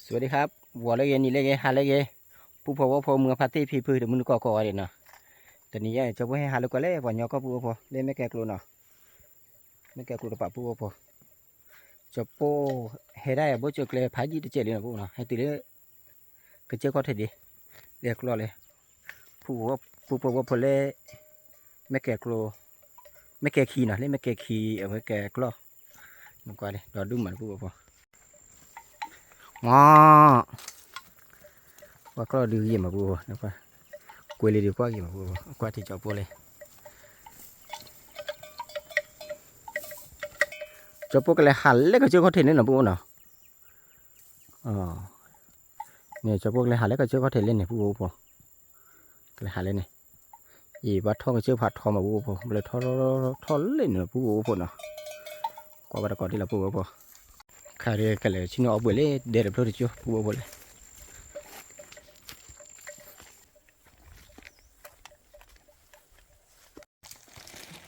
สวัสดีครับ ဂီၤလၢအဂ့ၤ နံၤလၢအဂ့ၤ ဟါလၢအဂ့ၤ ပုၢ်ဖိဝဲၢ်ဖိ မုၢ်အဖါတံၢ်ဖံဖု တမုၢ်နကီၢ်ကိးဂၤဒဲးနီၤ, တနံၤညါအံၤ ကၠီဖိဟဲဟးလၢကွၢ်လၢပှၤကညီကီၢ် ပုၢ်ဖိဝဲၢ်ဖိ လၢမဲၢ်ကဲကျိနီၤ, မဲၢ်ကဲကျိတပာ် ပုၢ်ဖိဝဲၢ်ဖိ ကၠီဖိဟဲဒၣ်အဘိၣ်ကၠိကျဲဖးယံာ်တကဲးလံနီၤ ပုၢ်ဖိနီၤ, ဟဲတုၤလၢ ကစၢၢ်ခီၣ်ထံးဒံး လဲၤကျီလံ, ပုၢ်ဖိဝဲၢ်ဖိလၢ မဲၢ်ကဲကျိ မဲၢ်ကဲခံနီၤ လၢမဲၢ်ကဲခံ အဝဲကဲကျီ နကွၢ်လံ ဒီးဒုးမၤလၢ ပုၢ်ဖိဝဲၢ်ဖိ မ့ၢ် ကွၢ်ကျီၢ်ဒုးဂ့ၤမး ပုၢ်ဖိ ကွၢ် ကွဲလံဒုးကွၢ်ဂ့ၤမး ပုၢ်ဖိ ကွၢ်ထံၣ်ကၠီဖိလံ ကၠီဖိကလဲၤဟးလၢကစၢၢ်ခီၣ်ထံးန့ၣ်နီၤ ပုၢ်ဖိနီၤ, န့ၣ် ကၠီဖိကလဲၤဟးလၢကစၢၢ်ခီၣ်ထံးလံန့ၣ် ပုၢ်ဖိဝဲၢ်ဖိ, ကလဲၤဟးလၢန့ၣ်, အံၤဘၣ်ထီၣ်ကစၢၢ်ဖးထီမး ပုၢ်ဖိ ဘျၢထီၣ်ထီၣ်လံန့ၣ် ပုၢ်ဖိဝဲၢ်ဖိနီၤ, ကွၢ်ဘၣ်တကိးဒ်လီၤ ပုၢ်ဖိဝဲၢ်ဖိ, ခါဒ်ကလဲၤဆ့ၣ်နီၤအီၣ်ဘှံးလၢဒဲတဖျၢၣ်တကၠိ ပုၢ်ဖိဝဲၢ်ဖိလံ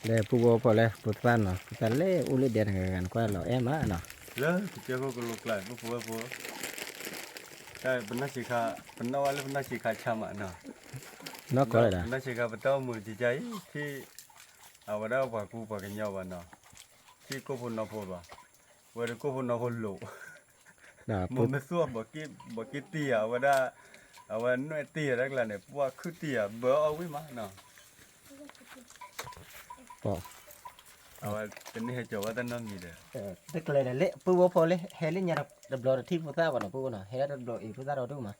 လၢပုၢ်ဖိဝဲၢ်ဖိလၢ ဖိသၣ်နီၤ ဖိသၣ်လၢအိၣ်လၢဒဲတဂၤဂၤန့ၣ် ကွၢ်လီၤအဲၣ်မးနီၤ, လၢကစၢၢ်ခိၣ်ကလိကျါ ပုၢ်ဖိဝဲၢ်ဖိ, တၢ်ပနီၢ်ဆံးခါ ပနီၢ်ဝဲလၢပနီၢ်ဆံးခါဆါမးနီၤ, နီၢ်ကီၢ်လၢဒၣ် ပနီၢ်ဆံးခါ ပတၢ်အိၣ်မူတကကါအံၤ ထံၣ် အဝဲဒၣ်ပှၤကူပှၤကညီဘၣ်နီၤ, ထံၣ်ကိၣ်ဖိနီၢ်ဖိဘၣ်, ဝဲဒၣ်ကိၣ်ဖိနီၢ်ဖိလိၤ မ့ၢ်မ့ၢ်သူၣ်ဘီးက့တံၢ်ဧါ အဝဲဒၣ် အဝဲနွဲၣ်တံၢ်ဧါတၢ်ကျါန့ၣ် ပှၢ်ခုၣ်တံၢ်ဧါ ဘၢအီၣ်ဝံၣ်မးနီၤ, အဝဲတန့ၢ်ဟဲကၠီၤဘၣ်တၢ်နီတမံၤဒီး တကျဲဒီးလၢ ပုၢ်ဖိဝဲၢ်ဖိလၢ ဟဲလၢညါတဘျီတထံၣ်ဖိသၣ်ဘၣ်နီၤ ပုၢ်ဖိနီၤ ဟဲဒၣ်တဘျီအံၤဖိသၣ်ဒီးဒိၣ်မး,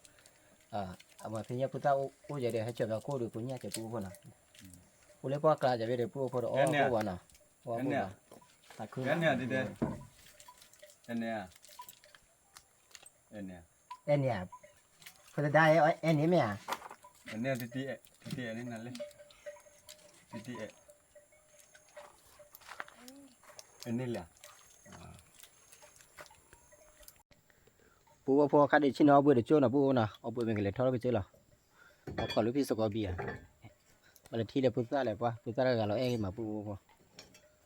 အမၤဖဲညါဖိသၣ်အိၣ်ယဲဒီး ဟဲကၠီၤပှၤကိၣ်ဒီးကိညၣ်ကဲ ပုၢ်ဖိနီၤ, အိၣ်လၢပှၢ်ကျါကဲဝဲဒီး ပုၢ်ဖိဒီးအီၣ်ဖိဘၣ်နီၤ, အီၣ်ဖိဘၣ်, တၢ်ခုၣ် အဲန့ၣ်ဧါ, ဖိသဒါ အဲန့ၣ်မ့ၢ်ဧါ, အဲန့ၣ်တတံၤအဲၣ် တတံၤအဲၣ်န့ၣ်နၤလၢ တတံၤအဲၣ် အဲန့ၣ်လၢ ပုၢ်ဖိဖိခါဒံးဆ့ၣ်နီၤအီၣ်ဘှံးတကၠိနီၤ ပုၢ်ဖိနီၤ အီၣ်ဘှံးမ့ၢ်ကလဲၤထီၣ်ကစၢၢ်လီၤ, အီၣ်ခီၣ်လၢဖံးစကီးဘံၣ်ဧါ, ဘၣ်လၢထံၣ်လၢဖိသၣ်လဲၣ်ပှၤ ဖိသၣ်တဂၤလီၤအဲၣ်ဂ့ၤမး ပုၢ်ဖိ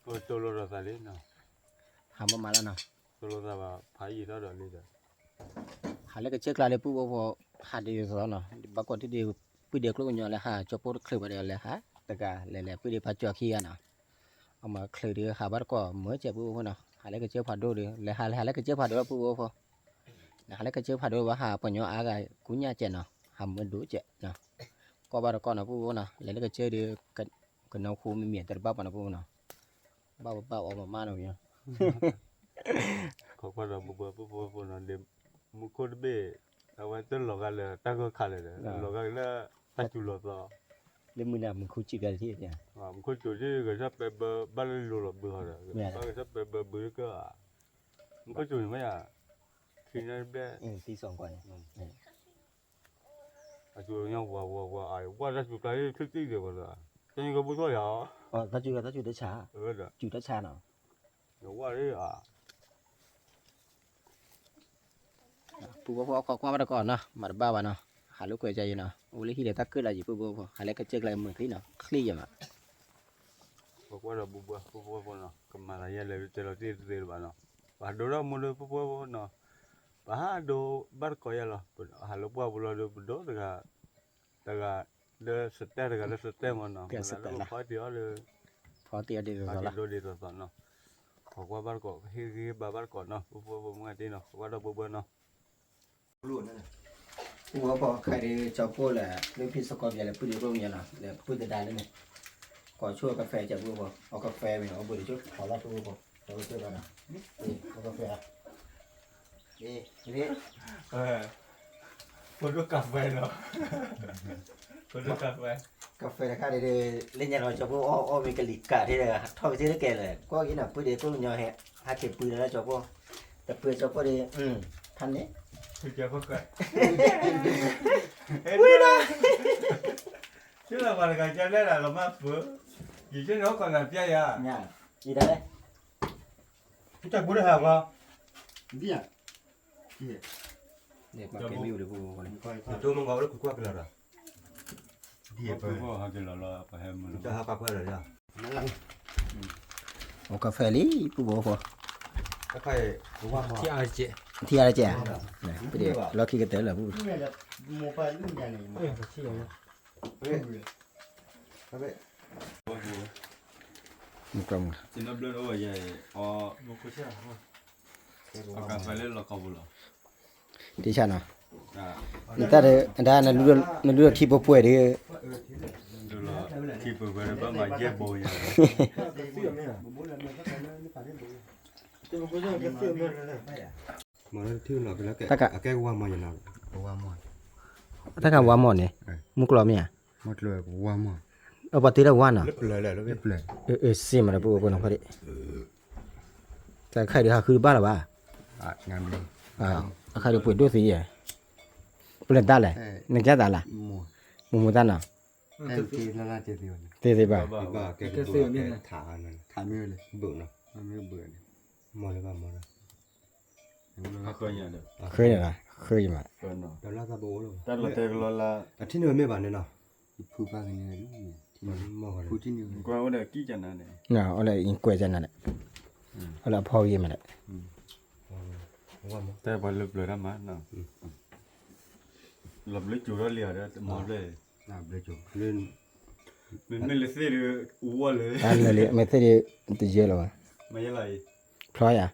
ဖိ ကတိၤလိာ်ဒီးသးလံနီၤ, ဟးမၤမၤလၢနီၤ, ကတိၤလိာ်သးဘၣ် ဖးယံာ်ထီၣ်ဒီးလံဒီး ဟးလၢကစၢၢ်ကျါလၢ ပုၢ်ဖိဖိ ဟးဒ်သိးနီၤ, ဘၣ်ကွၢ်ထံၣ်ဒ် ပုၢ်ဒ့ကျိၣ်ကညီလၢဟးကၠီၤပိၢ်တချုးဘၣ်ဒီး လဲၤဟးတဂၤလဲၤလဲၤ ပုၢ်ဒ့ဖးကၠီၤခံဂၤနီၤ, အမၤချုးဒီးဟးဘၣ်တကိးမုာ်ကဲ ပုၢ်ဖိဖိနီၤ, ဟးလၢကစၢၢ်ဖးဒိၣ်ဒီး လဲၤဟးလဲၤဟးလၢကစၢၢ်ဖးဒိၣ်လၢ ပုၢ်ဖိဖိ လဲၤဟးလၢကစၢၢ်ဖးဒိၣ်ဘၣ် ဟးပှၤကညီအါဂၤကူညၣ်ကဲနီၤ, ဟးမုာ်ဒိၣ်ကဲနီၤ, ကွၢ်ဘၣ်တကိးနီၤ ပုၢ်ဖိနီၤ, လဲၤလၢကစၢၢ်ဒီး ကနီၢ်ခူမ့ၢ်မ့ၢ်တဘၣ်ပှၤနီၤ ပုၢ်ဖိနီၤ, ဘၣ်ပဘၣ်အီၣ်မၤမၤနီၤ ခိးကွၢ်ဒီးဘှီဘှီ ပုၢ်ဖိဖိနီၤ လၢမူခိၣ်တဘ့ၣ် အဝဲတလီၤဂာ်လၢတၢ်ဂၢၢ်ခါလဲၣ်ဒီး လီၤဂာ်လၢတၢ်စူၤလီၤသီ, လၢမုၢ်နၤမူခိၣ်စံးကါတထံၣ်, မူခိၣ်စူၤဒ်ဂဲၤဆၢၣ်ပဲဘၢ ဘၣ်လၢလိၤလီၤဘုဟီဒီး ဘၣ်ဂဲၤဆၢၣ်ပဲဘၢဘုကၢၢ်ဧါ, မူခိၣ်စူၤန့ၣ်မ့ၢ်ယါ, ခံန့ၣ်ဘျဲၣ် အစူၤညီဝါဝါဝါ အဝဲတၢ်စူၤကျါလၢထံၣ်တံၢ်ဒီးဝဲလၢ, တၢ်ညိကဘူၣ်ထီၣ်ယါ, တၢ်စူၤတၢ်စူၤတဆါ, စူၤတဆါနီၤ, ယဝါလၢ ပုၢ်ဖိဖိအီၣ်ခိးကွၢ်ဘၣ်တကိးနီၤ မၤတဘၣ်ဘၣ်နီၤ, ဟးလိာ်ကွဲကါယံၤနီၤ, အိၣ်လၢဟံၣ်ဒီးတၢ်ကၢၣ်လၢယံၤ ပုၢ်ဖိဖိ ဟးလၢကစၢၢ်ကျါမုာ်ချံနီၤ ချံယံၤမး, ပကွၢ်ဒီးဘှီဘှီ ပုၢ်ဖိဖိနီၤ ကမၤသးယဲလဲၣ် တဲလီၤတံၢ်တသ့လၢၤဘၣ်နီၤ, ပဟးဒိဒီးမိၢ်လၢပုၢ်ဖိဖိနီၤ, ပဟးဒိဘၣ်တကိးယဲလီၤ, ဟးလၢပှၢ်ပူၤလီၤဒီး ပဒိတဂၤ တဂၤလၢစတဲၢ် တဂၤလၢစတဲၢ်မးနီၤ, မ့ၢ်လၢပဖီတံၢ်အီၤလၢ ဖီတံၢ်အီၤဒ်သိးသိးလီၤ, ဒိဒ်သိးသိးနီၤ, ခိးကွၢ်ဘၣ်တကိး ဟ့ၣ်ဂံၢ်ဟ့ၣ်ဘါဘၣ်တကိးနီၤ, ပုၢ်ဖိဖိမုၢ်ဂၤတံၢ်နီၤ ခိးကွၢ်ဒီးဘှီဘှီနီၤ, ပုၢ်ဖိဖိခါဒ်ကၠီၤပိၢ်လဲၣ် လၢဖံးစကီးဘံၣ်လဲၣ် ပုၢ်ဒ့ကျိၣ်ကညီနီၤ လဲၤပုၢ်သဒါလၢန့ၣ်, ကိးဆိအကဖဲကဲ ပုၢ်ဖိ အကဖဲမ့ၢ်အီၣ်ဘှံးတကၠိ ခိးလီၤ ပုၢ်ဖိဖိ တကၠိဘၣ်နီၤ, အကဖဲ ဖိဒိၣ်ကါဖဲနီၤ, ဖိဒိၣ်ကါဖဲ, ကါဖဲတခါဒ် လၢညါလီၤ ကၠီၤဖိအီၣ်အီၣ်မ့ၢ်ကလံၤကးဒ်ဒီး ထီၣ်ကစ့ၢ်တကဲလၢၤ ကွၢ်က့ၤနီၤ ပုၢ်ဒ့ကျိၣ်ကညီဟဲ ဟးက့ၤပုၢ်လၢကၠီၤဖိ, တပုၢ်ကၠီၤဖိဒ် ဖးန့ၣ်, ဝံၤဒီး ကၠီၤလီၤပှၤတဂၤကၢ်လဲၣ်လီၤမးဖု, ယကၠီၤန့ၣ်အိၣ်ခိးနၤပျဲယၤ, ယတၢ်လဲၣ်, တၢ်ကူတဟးဘၣ်, ဒ်ယၤ, ဒ်ယၤ, န့ၣ်ပှၤကဲမ့ၢ်အိၣ်ဒီးပူၤ, ဒိမ့ၢ်ဂီၤအိၣ်လၢခုကွၢ်ကလီၤဒီး, ဒ်ယၤပှၤ, ဟးကလီၤလီၤပှၤဟဲမုၢ်လီၤ, တၢ်ဟးပှၤကွၢ်လီၤယၤ အိၣ်ကဖဲလံ ပုၢ်ဖိဖိ, ထံအါတကဲၢ်, လီၢ်ခံကတၢၢ်လၢပူၤ, မုၢ်ကီၢ်မုၢ်, တ့ဆၣ်နီၤ, နတၢ်ဒီး နလူဒီးထံပှဲၤပှဲၤဒီး, ထံပှဲၤပှဲၤဒီးဘၣ်မၤယဲၢ်ဘိညါ, တၢ်ကဝါမီၢ်န့ၣ်, မုၢ်ကျိၤမ့ၢ်ဧါ, အပှၤတ့လၢဝါနီၤ, စ့မးဒီးပူၤဖိနီၤဖဲဒၣ်, တၢ်ခါဒီးဟးဃုတဘၣ်လၢၤဘၣ်, အခါဒီးပှ့ၤဒိၣ်သ့ယဲၢ်, ပလၢတၢ်လဲၣ်, နကဲသးလဲၣ်, မူမူတၢ်နီၤ, တ့သ့ဘၣ်, ဃုန့ၣ်လီၤ, ဃုယမး, အထံန့ၣ်မ့ၢ်ဘၣ်န့ၣ်နီၤ, အိၣ်လၢကွဲးကနၤလဲၣ်, အိၣ်လၢအဖီဂ့ၤမးလဲၣ်, တဲပှၤလၢပျၢၤတၢ်မၤနီၤ, လီၤဘျုးကၠိၤထီၣ်လံဒီးတမၤဘျဲၣ်, မ့မ့ၢ်လၢသ့ၣ်ဒီးအူဝီၢ်လၢ, မ့ၢ်သ့ၣ်ဒီးတယဲလီၤဘၣ်, ဖျီယၤ, ဖျီယၤ,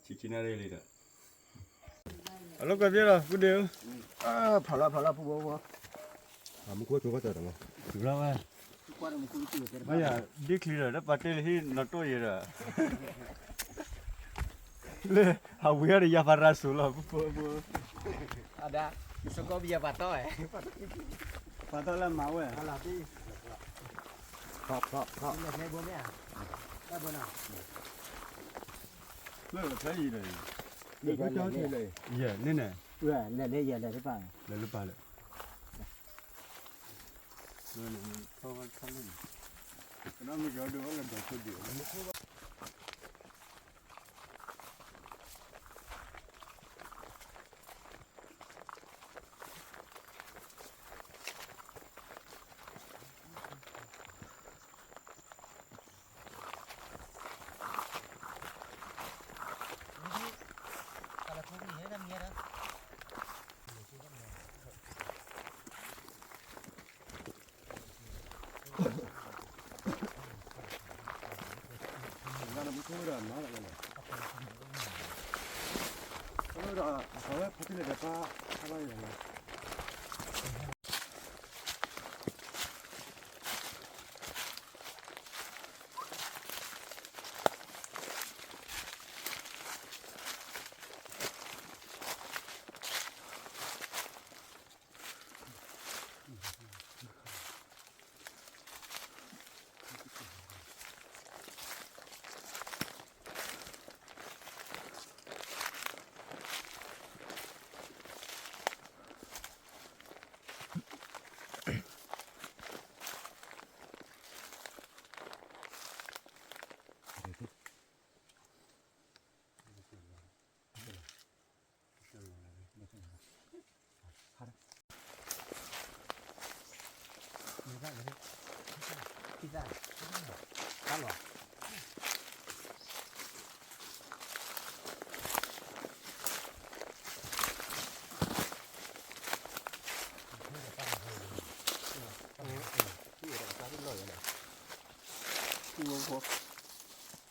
ဆံခံနၣ်ရံၣ်လံဒီး, အလီၢ်ကသ့ၣ်လီၤ ကုဒ့ဧၢ, ဖျီလီၤဖျီလီၤဖုဘိဘိ, မူခိၣ်ကၠိဘၣ်တၢ်တမၤ, မ့ၢ်ယၤ ဒ့ချံဒီး တၢ်ပာ်တ့ၢ်လၢဟံၣ်နီၣ်တိၢ်ယဲဒီး, လၢဟးဝံၤအီၤဒီးယၤပာ်ရၤစိၤလီၤ, အဒၣ်, စကိးဘယၤပာ်တီၢ်ဝဲ, ပာ်တီၢ်လၢမၤဝဲ, ဖျီဖျီဖျီ, လၢဖျဲအံၤဒီး, ယဲၢ်န့ၣ်န့ၣ်, လဲၤလၢပၢ်လဲၣ်, လဲၤလၢပၢ်လဲၣ်, ကနမ့ၢ်ကဒိးဝဲလၢဒီးခိၣ်ဒံး,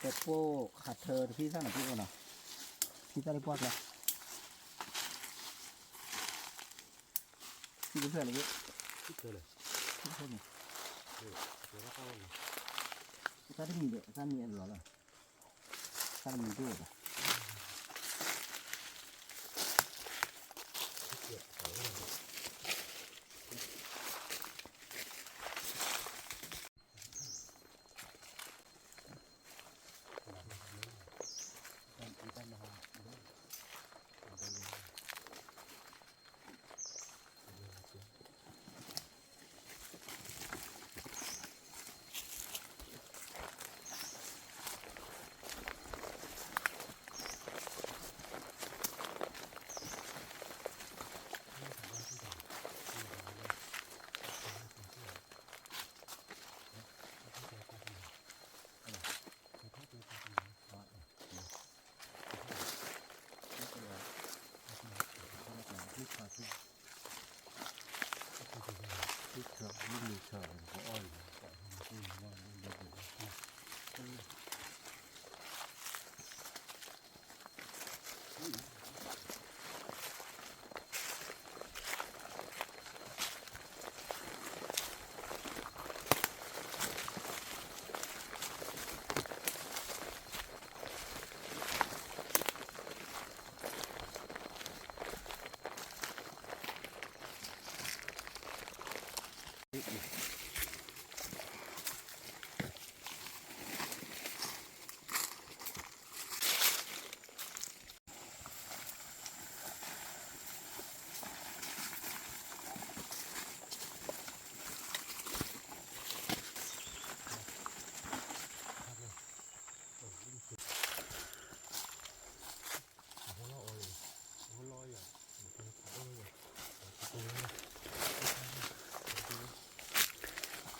တဲဖိခးထၢတဖံသၣ်န့ၣ် ဖိနီၤ, ဖံသၣ်လၢပှၢ်ကျါ, ဖံသၣ်လၢ, ဖံသၣ်န့ၣ်, တၢ်တမံၤဒီး တၢ်မံၤအလီၢ်လီၤ, တၢ်တမံၤဒိၣ်ဘၣ်.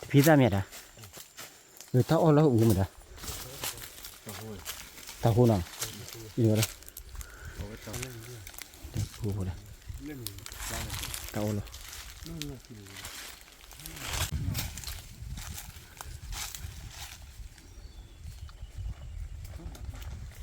တဖံသၣ်မ့ၢ်ဒၣ်, တၢ်အီၣ်လၢအူမ့ၢ်ဒၣ်, တၢ်ဟိနီၤ, အံၤဝဲဒၣ်, တၢ်အီၣ်လီၤ. ဝဲလၢာ်လံဧၢ တၢ်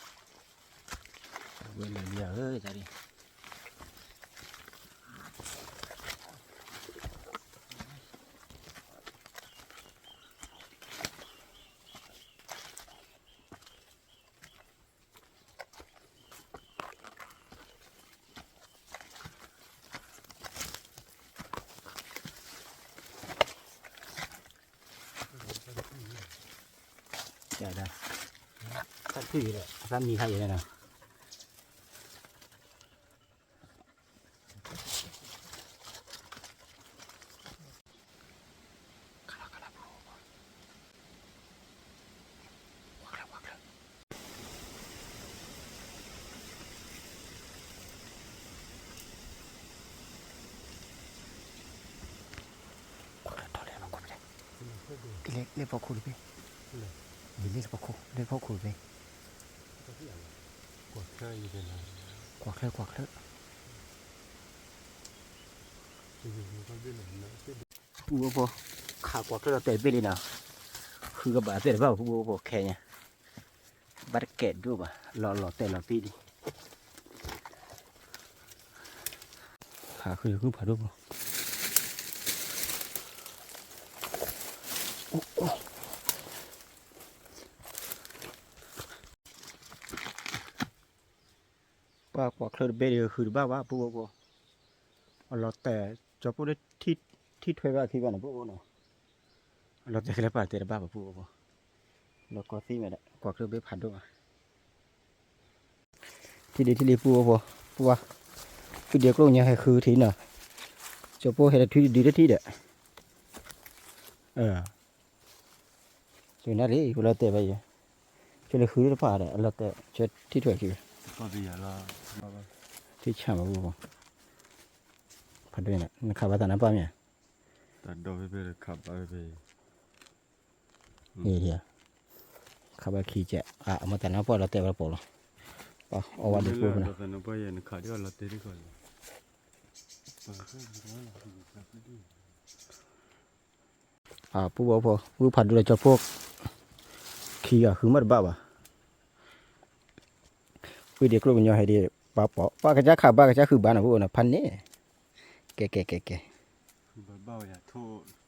ဒ် တၢ်ထုးဒီး အသးမံခါအံၤန့ၣ်နီၤ. လဲၤဖီခိၣ်တဘ့ၣ်, လဲၤဖီခိၣ်, လဲၤဖီခိၣ်တဘ့ၣ်, ကွၢ်ချၢ, ကွၢ်ချၢ, ကွၢ်ချၢ, ပုၢ်ဖိ, ခးကွၢ်ချၢလီၤတဲာ်တဘ့ၣ်လံနီၤ, ဃုကဘၣ်တဲာ်တဘၣ် ပုၢ်ဖိခဲညါ, ဘၣ်တကဲဒိၣ်ဘၣ်, လီၤလီၤတဲာ်လီၤတ့ၢ်လံ. ဖးဃုဃုဖးဒိၣ်ဖိ, ပှၤကွၢ်ချၢတဘ့ၣ်ဒီးဃုတဘၣ်ဘၣ် ပုၢ်ဖိဖိ, အလီၤတဲာ်, ကၠီၤပိၢ်လၢထံၣ်ထွဲဘၣ်ခံဘၣ်န့ၣ် ပုၢ်ဖိနီၤ, အလီၤတဲာ်ခဲလၢာ်ပာ်တဲာ်တဘၣ်ဘၣ် ပုၢ်ဖိဖိ, လီၤကီသံမဲာ်ဒီး ကွၢ်ချၢတဘ့ၣ်ဖးဒိၣ်ဘၣ်. ထံၣ်ဒံးထံၣ်လံ ပုၢ်ဖိဖိ, ပှၤ, ဖုဒဲးကျိၣ်ညါဟဲဃုထံၣ်နီၤ, ကၠီၤပိၢ်ဟဲတထွံတဒုတထံၣ်ဒီး, အၢၣ်, လၢတဲာ်ဘၣ်ယဲ, ကၠီၤလၢဃုတဖၣ်ဒီး အလီၤတဲာ် ကၠီၤထံၣ်ထွဲခံဘၣ်, ထံၣ်ဆၣ်မး ပုၢ်ဖိ, ဖးဒိၣ်န့ၣ် နခးဘၣ်သးနါပှၢ်မ့ၢ်ဧါ, တၢ်ဒိၣ်ဖဲဖဲခးဘၣ်ဖဲဖဲ ခးဘၣ်ခံကဲး, အမ့ၢ်တၢ်နါပှၢ်လီၤတဲာ်ဝဲပိာ်လီၤ, အီၣ်ဝဲဒံးဖိဖဲနီၤ, နခးဒ်အီၤလီၤတဲာ်ဒ်ဃီလီၤ, ပုၢ်ဖိဖိ, ဝံဖးဒိၣ်ဒီးကၠီၤဖိ, ခံဂၤဃုမ့ၢ်တဘၣ်ဘၣ်. ဝံဒံးကျိၣ်ကညီဟဲဒံး ပှၤပိာ် ပှၤကစၢ်ခးဘၣ်ကစၢ်ဃုဘၣ်နီၤ ပုၢ်ဖိနီၤ ဖးန့ၣ်, ကဲကဲကဲကဲ,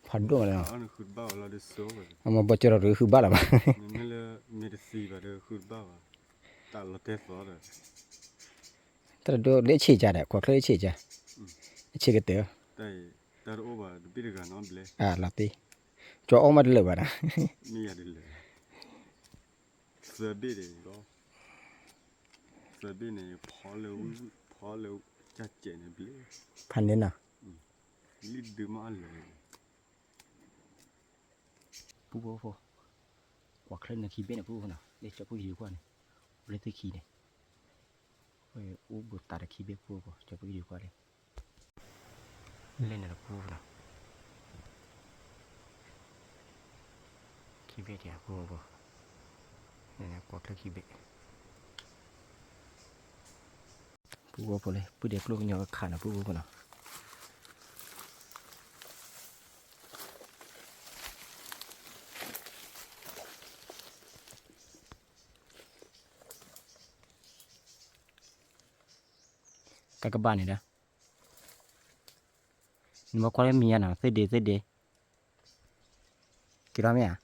ဖးဒိၣ်မးလီၤ, အမ့ၢ်ဘီကၠီၤထီၣ်တဂ့ၤဃုဘၣ်လၢၤဘၣ်, တၢ်ဒိၣ်လၢဆံးကါဒီး ကွၢ်ချၢဆံးကါ, ဆံးကတၢၢ်, လီၤတံၢ်, ကၠီအီၣ်မးတလၢာ်ဘၣ်နီၤ, မ့ၢ်ယၤဒ်လဲၣ် သၢဘ့ၣ်န့ၣ်, သၢဘ့ၣ်န့ၣ် ဖီလၢ, ဖီလၢကၢ်စဲးန့ၣ်ဘျဲၣ်, ဖးန့ၣ်နီၤ, လံၣ်ဒုမးအလၢာ်, ပုၢ်ဖိဖိ, ကွၢ်ချၢနခံဘ့ၣ်န့ၣ် ပုၢ်ဖိနီၤ လၢကၠီၤပှၢ်ကယူၤကွၢ်န့ၣ်, အိၣ်လၢသ့ၣ်ခံန့ၣ်, အိၣ်ဘူးတၢ်တခံဘ့ၣ် ပုၢ်ဖိ ကၠီၤပှၢ်ကယူၤကွၢ်န့ၣ်, လဲၣ်န့ၣ်လီၤ ပုၢ်ဖိနီၤ, က ခံဘ့ၣ်တံၢ် ပူဖိ, ကွၢ်ချၢခံဘ့ၣ်, ပူဖိလၢ ပုၢ်ဒ့ကျိၣ်ကညီကခးနီၤ ပူဖိနီၤ. တၢ်ကဘၣ်န့ၣ်ဒီး နမ့ၢ်ကွၢ်လၢမံၤညါနီၤ သ့ၣ်ဒ့သ့ၣ်ဒ့, က့ၤထီၣ်မ့ၢ်ဧါ,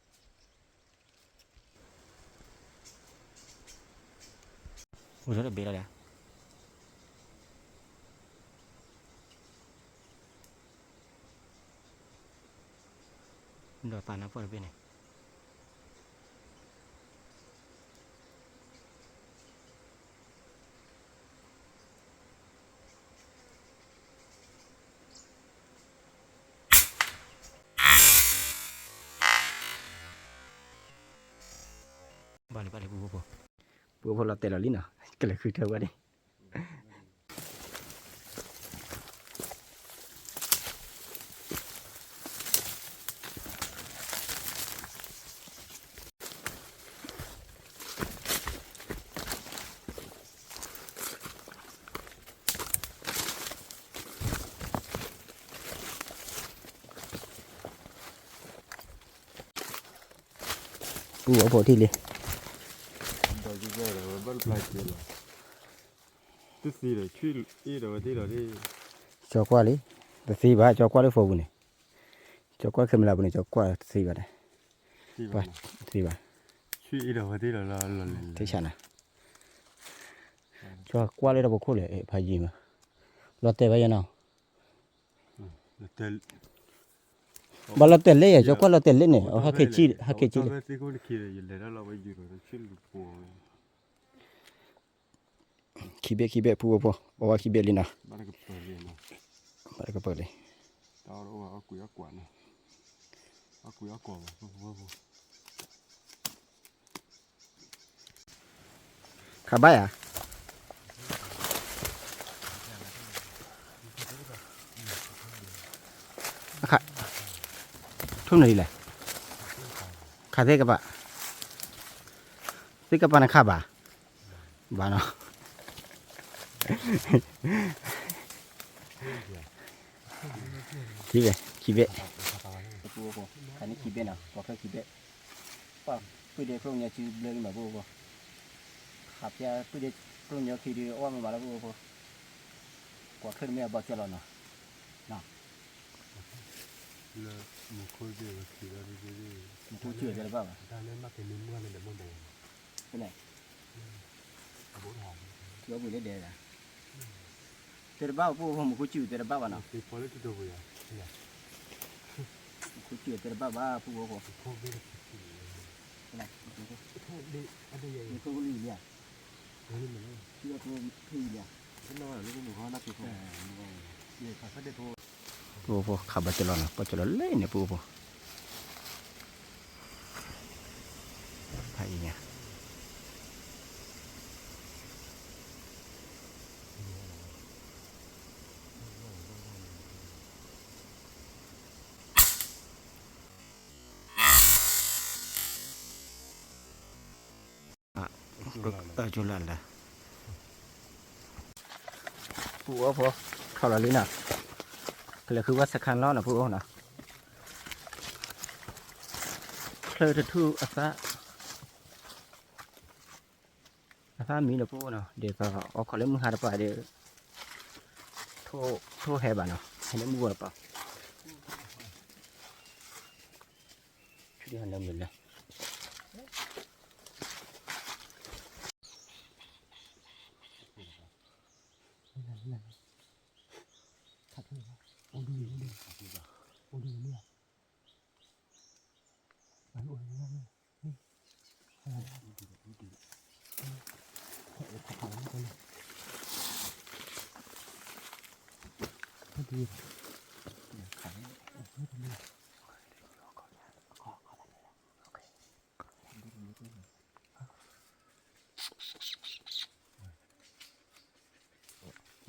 အိၣ်လၢတဘ့ၣ်လီၤဒီး ဒီးသးနါပှၢ်တဘ့ၣ်န့ၣ် ဘၣ်လံဘၣ်လံ ပူဖိ, ပူဖိလီၤတဲာ်လီၤလံနီၤ ကလဲၤဃုထၢဝဲန့ၣ် ပူဖိထံၣ်လံ, တသံဒီး ဆှံအ့ၣ်ဒီးဝဲသ့ၣ်ဒီး ကၠီကွၢ်လံ, တသံဘၣ် ကၠီကွၢ်လၢဖိပူၤန့ၣ်, ကၠီကွၢ်ခဲမလၢပူၤန့ၣ် ကၠီကွၢ်တသံဘၣ်, တသံဘၣ်, ဆှံအ့ၣ်ဒီးဝဲသ့ၣ်ဒီး လီၤလီၤလီၤလီၤ တဆၣ်နၤ, ကၠီကွၢ်လၢတၢ်ပခိၣ်လဲၣ် ဖးယံၤမး, လီၤတဲာ်ဘၣ်ယဲနီၤ ဘၣ်လီၤတဲာ်လၢယဲ ကၠီကွၢ်လီၤတဲာ်လၢန့ၣ် အဟဲက့ၤကံၣ် ဟဲက့ၤကံၣ်လံ, ခံဘ့ၣ်ခံဘ့ၣ် ပူဖိဖိ အဝဲခံဘ့ၣ်လံနီၤ, ဘၣ်တကပၤလံ, ခးဘၣ်ယၤ အခါ, ထိၣ်နုာ်ဒ်လဲၣ်, ခးသ့ၣ်ကပၤ, သ့ၣ်ကပၤနခးဘၣ်, ဘၣ်နီၤ, ခံဘ့ၣ်, ခံဘ့ၣ်, ခါန့ၣ်ခံဘ့ၣ်နီၤ ကွၢ်ချၢခံဘ့ၣ်, ပှၤပုၢ်ဒ့ကျိၣ်ကညီစုဘျၢလံမး ပူဖိ, ခးပၠၢ်ပုၢ်ဒ့ကျိၣ်ကညီခံဒုး အီၣ်မ့ၢ်မးလၢပူဖိ, ကွၢ်ချၢတမ့ၢ်အဘီကၠီလီၤနီၤ, လၢမူခိၣ်ကၠီလီၤ, မူခိၣ်ကၠီတဲတဘၣ်ဘၣ်, ဖဲလဲၣ် တဲတဘၣ်ပူဖိ မူခိၣ်ကၠီတဲတဘၣ်ဘၣ်နီၤ, မူခိၣ်ကၠီတဲတဘၣ်ဘၣ် ပူဖိ, မူခိၣ်ကၠီလံဧါ, ပူဖိခးဘၣ်တလီၤနီၤ ပှၤကၠီလီၤလဲၣ်န့ၣ် ပူဖိ, ဖးအံၤညါ ကၠိလၢ်လၢ်, ပူဖိ ထီၣ်လီၤလံနီၤ, ကလဲၤဃုဝဲစခါလီၤနီၤ ပူဖိနီၤ, ချၢတထူၣ်အသး အသးမံလၢပူဖိနီၤ, ဒ်သိးအီခီၣ်လၢမုၢ်ဟါတပၤဒီး ထိၣ်ဟဲဘၣ်နီၤ, ဟဲလၢမုၢ်ဂီၤတပၤ, ဆူဒ်ဟဲလၢမုၢ်လၢ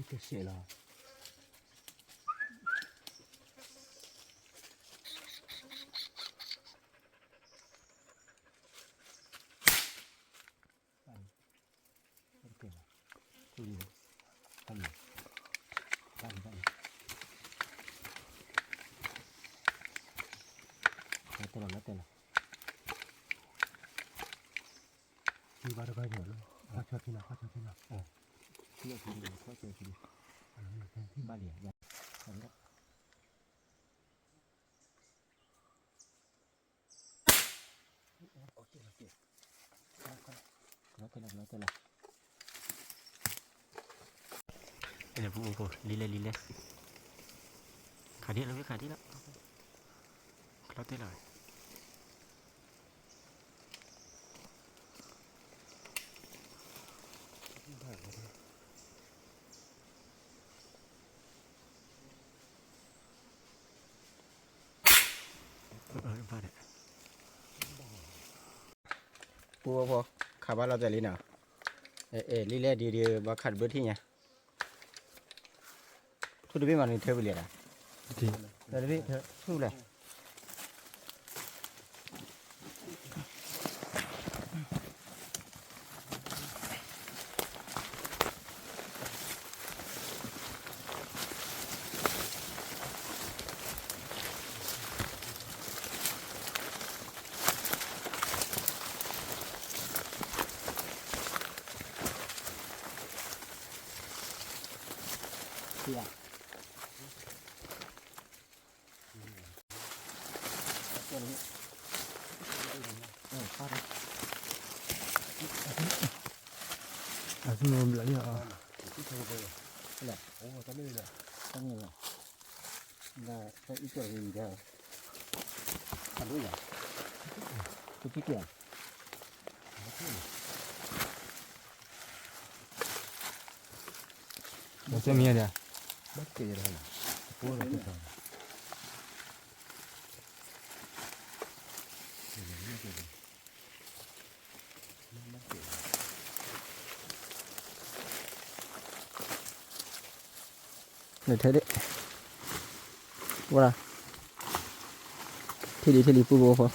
ကစဲးလီၤ. လီၤတဲလီၤ လီၤတဲလီၤ ထံဘၣ်တဘၣ်ယီၤလီၤ ခွါဆၢထံလီၤ ခွါဆၢထံလီၤ ထံလီၤထံလီၤ ခွါဆၢထံလီၤ ဘၣ်လံ လီၤတဲလီၤ လီၤတဲလီၤ လံလဲၣ် လံလဲၣ် ခးဒံးလီၤ ခးဒံးလီၤ လီၤတဲလီၤ ပူဖိ ခးဘၣ်လီၤတဲာ်လံနီၤ, အဲ အဲ လံလဲၣ် ဒ်ဒ် ဘၣ်ခးတဘျုးထံၣ်ညါ, ထူၣ်တဘ့ၣ်မးန့ၣ် ထၢပလံၤဒၣ်, တဘ့ၣ်ထူၣ်လဲၣ် ထဲဒၣ် ဝဲဒၣ် ထံၣ်လံ ထံၣ်လံ ပူဖိဖိ,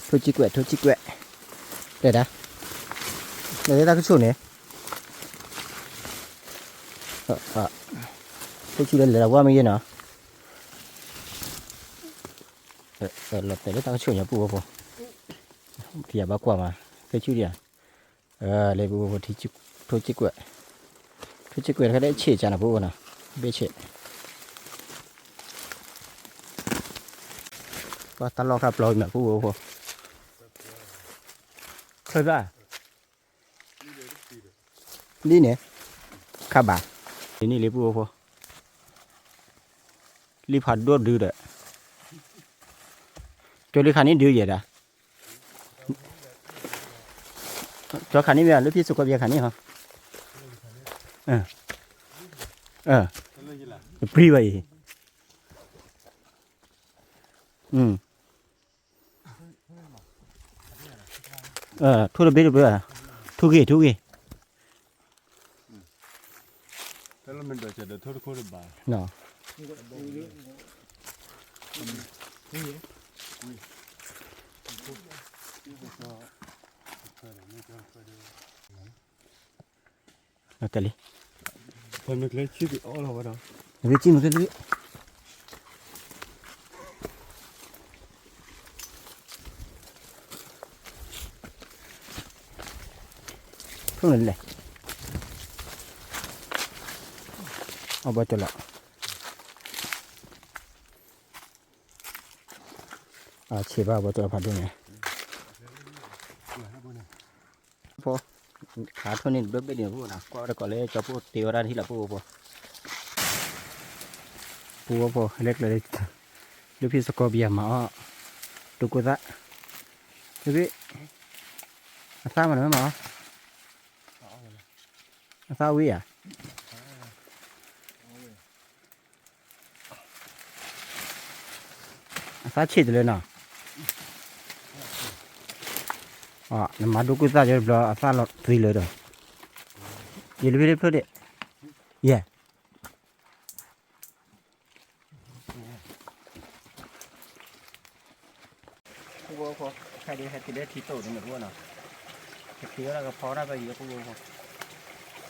ထိၣ်စံၣ်ကွဲး ထိၣ်စံၣ်ကွဲး, တဲဒၣ် လဲၤလၢတၢ်ကဆိၣ်န့ၣ်, ထိၣ်စံၣ်လၢလဲၤလီၤဝါမ့ၢ်ယဲနီၤ, လီၤတဲာ်လၢတၢ်ကဆိၣ်ညါ ပူဖိဖိ, ဖံယၤဘၣ်ကွၢ်မး, ထိၣ်စံၣ်ဒံးဧါ လၢပူဖိဖိ ထိၣ်စံၣ်ကွဲး, ထိၣ်စံၣ်ကွဲးတခါဒၣ်ဆံးကၢ်နီၤ ပူဖိနီၤ, ဘ့ၣ်ဆံး, ပှၤတၢ်လီၢ်ခါပျီအံၤမး ပူဖိဖိ, ချၢၣ်ဘၣ်, လံန့ၣ်, ခါဘၣ်, လံန့ၣ်လံ ပူဖိဖိ, လံဖးဒိၣ်ဒုဒီး, ကၠီလံခါန့ၣ်ဒုယဲဒၣ် ကၠီခါန့ၣ်မ့ၢ် လၢဖံစကီပယၤခါန့ၣ်ဟီ, အ အ ပျံၤဘၣ်အံၤ, အ ထိၣ်တဘ့ၣ်တဘ့ၣ်, ထိၣ်ဂ့ၤ ထိၣ်ဂ့ၤ တၢ်လံ, မ့ၢ်ကျဲဆံၣ်က့ၤအီၣ်လီၤဝဲဒီး, မ့ၢ်ကျဲဆံၣ် မ့ၢ်ကျဲဆံၣ်, ဖုၣ်န့ၣ်လဲၣ်, အဘီတလီၤ, အဆံးဘၣ် ဘီတလီၤဖးဒိၣ်န့ၣ်, ဖိ, ခးထိၣ်န့ၣ်တဘ့ၣ်ဘ့ၣ်န့ၣ် ပူဖိနီၤ, ကွၢ်ဝဲတကိးလၢကၠီပိၢ်တ့ဝဲဒၣ်ထံလီၤ ပူဖိဖိ, ပူဖိဖိ လဲၤကျဲၤလၢ လၢဖံစကီပယၤမၤအီၣ်, ဒိကိသၣ်, ဖံဖံ, အသၣ်မၤန့ၣ်မၤအီၣ်, အသၣ်ဝံၤဧါ အသၣ်ဆံးတလၢနီၤ, နမၤဒိၣ်ကူၣ်သၣ်ကၠီတဘျီ အသၣ်လီၤသံလၢဒီး, ယလၢဖံလၢဖျၢၣ်ဒ့ၣ်, ယဲၢ် ပူဖိဖိ, ခါဒုးဟဲတုၤလၢထံတိၢ်န့ၣ်မ့ၢ်ပူဖိနီၤ, ကတုၤဝဲဒၣ်ကဖီဒၣ်ဖဲအံၤလၢပူဖိဖ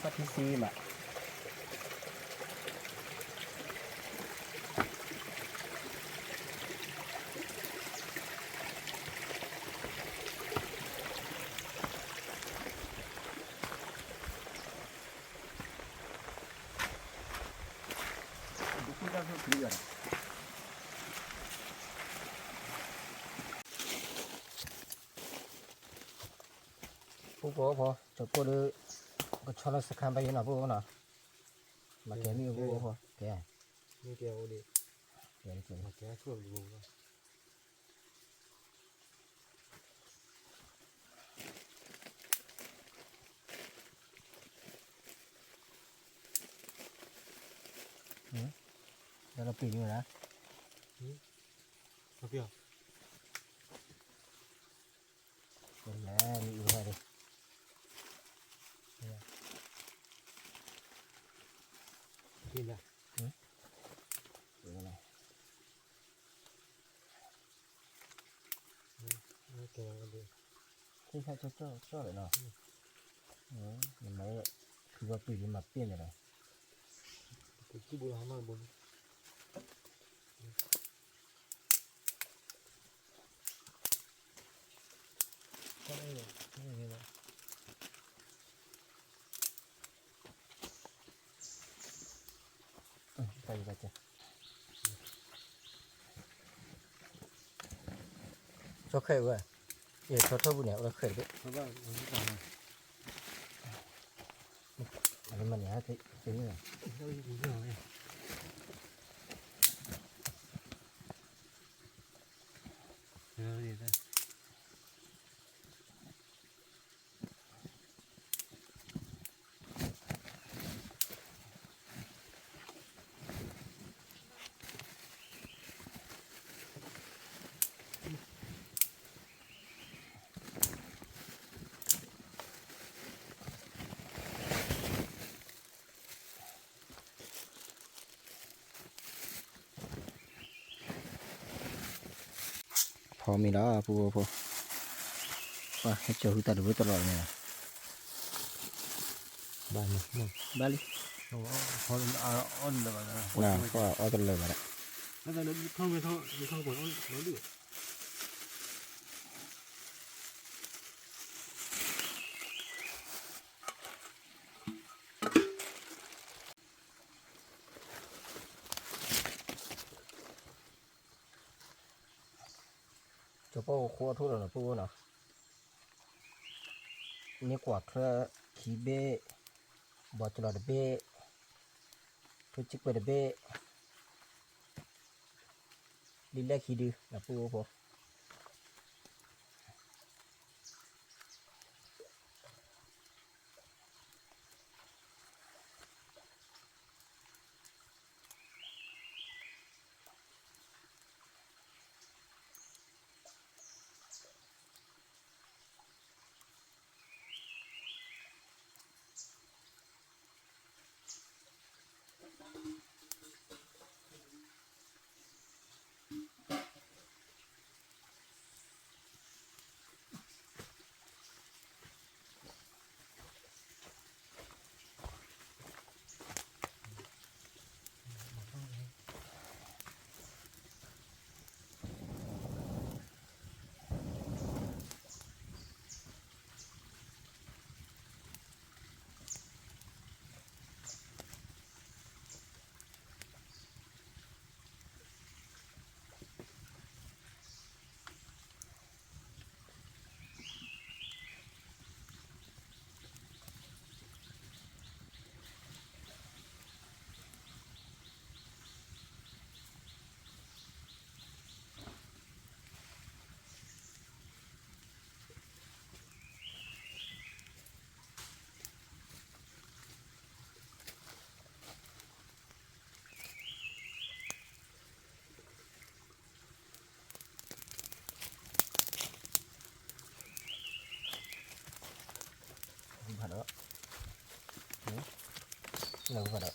ိ, ဖးထံဆံမး ပူဖိဖိ ကၠီဖိဒီး ကဆီလီၤစခါဘၣ်ယဲနီၤ ပူဖိနီၤ, မၤကဲမ့ၢ်အိၣ်ဖိဖိ ကဲ, မ့ၢ်ကဲအိၣ်ဒံး, ကဲ, မၤကဲဆိၣ်လီၤ, လၢပျံၤန့ၣ်ဝဲဒၣ်, လဲၤမံၤအူဟဲဒီး, သ့ၣ်ခၣ်ကၠီကၠီလီၤနီၤ, နမၤ, ဖုဘီပျံၤဒ်မၤပ့ၢ်န့ၣ်လီၤ, ကဘိလီၤမၤဘိန့ၣ် ကၠီခဲဝဲ, ယဆီထီၣ်ပူၤန့ၣ် အဝဲခဲတဘ့ၣ်, အမၤန့ၣ်, ဖီမ့ၤလီၤ ပူဖိဖိ, ပှၤဟဲကၠီၤဟုသးတဘိတလီၤန့ၣ်, ဘၣ်လံ, အီၣ်တလၢာ်ဘၣ်ဒီး, ကၠီဖိကဃိအထူၣ်လီၤနီၤ ပူဖိနီၤ, န့ၢ်ကွၢ်ချၢခံဘ့ၣ်, ဘီကလီၤတဘ့ၣ်, ထူစံကွဲးတဘ့ၣ်, လံာ်လဲၢ်ခံဒု နပူဖိ ဖးဒီး, ဖးဒီး. အ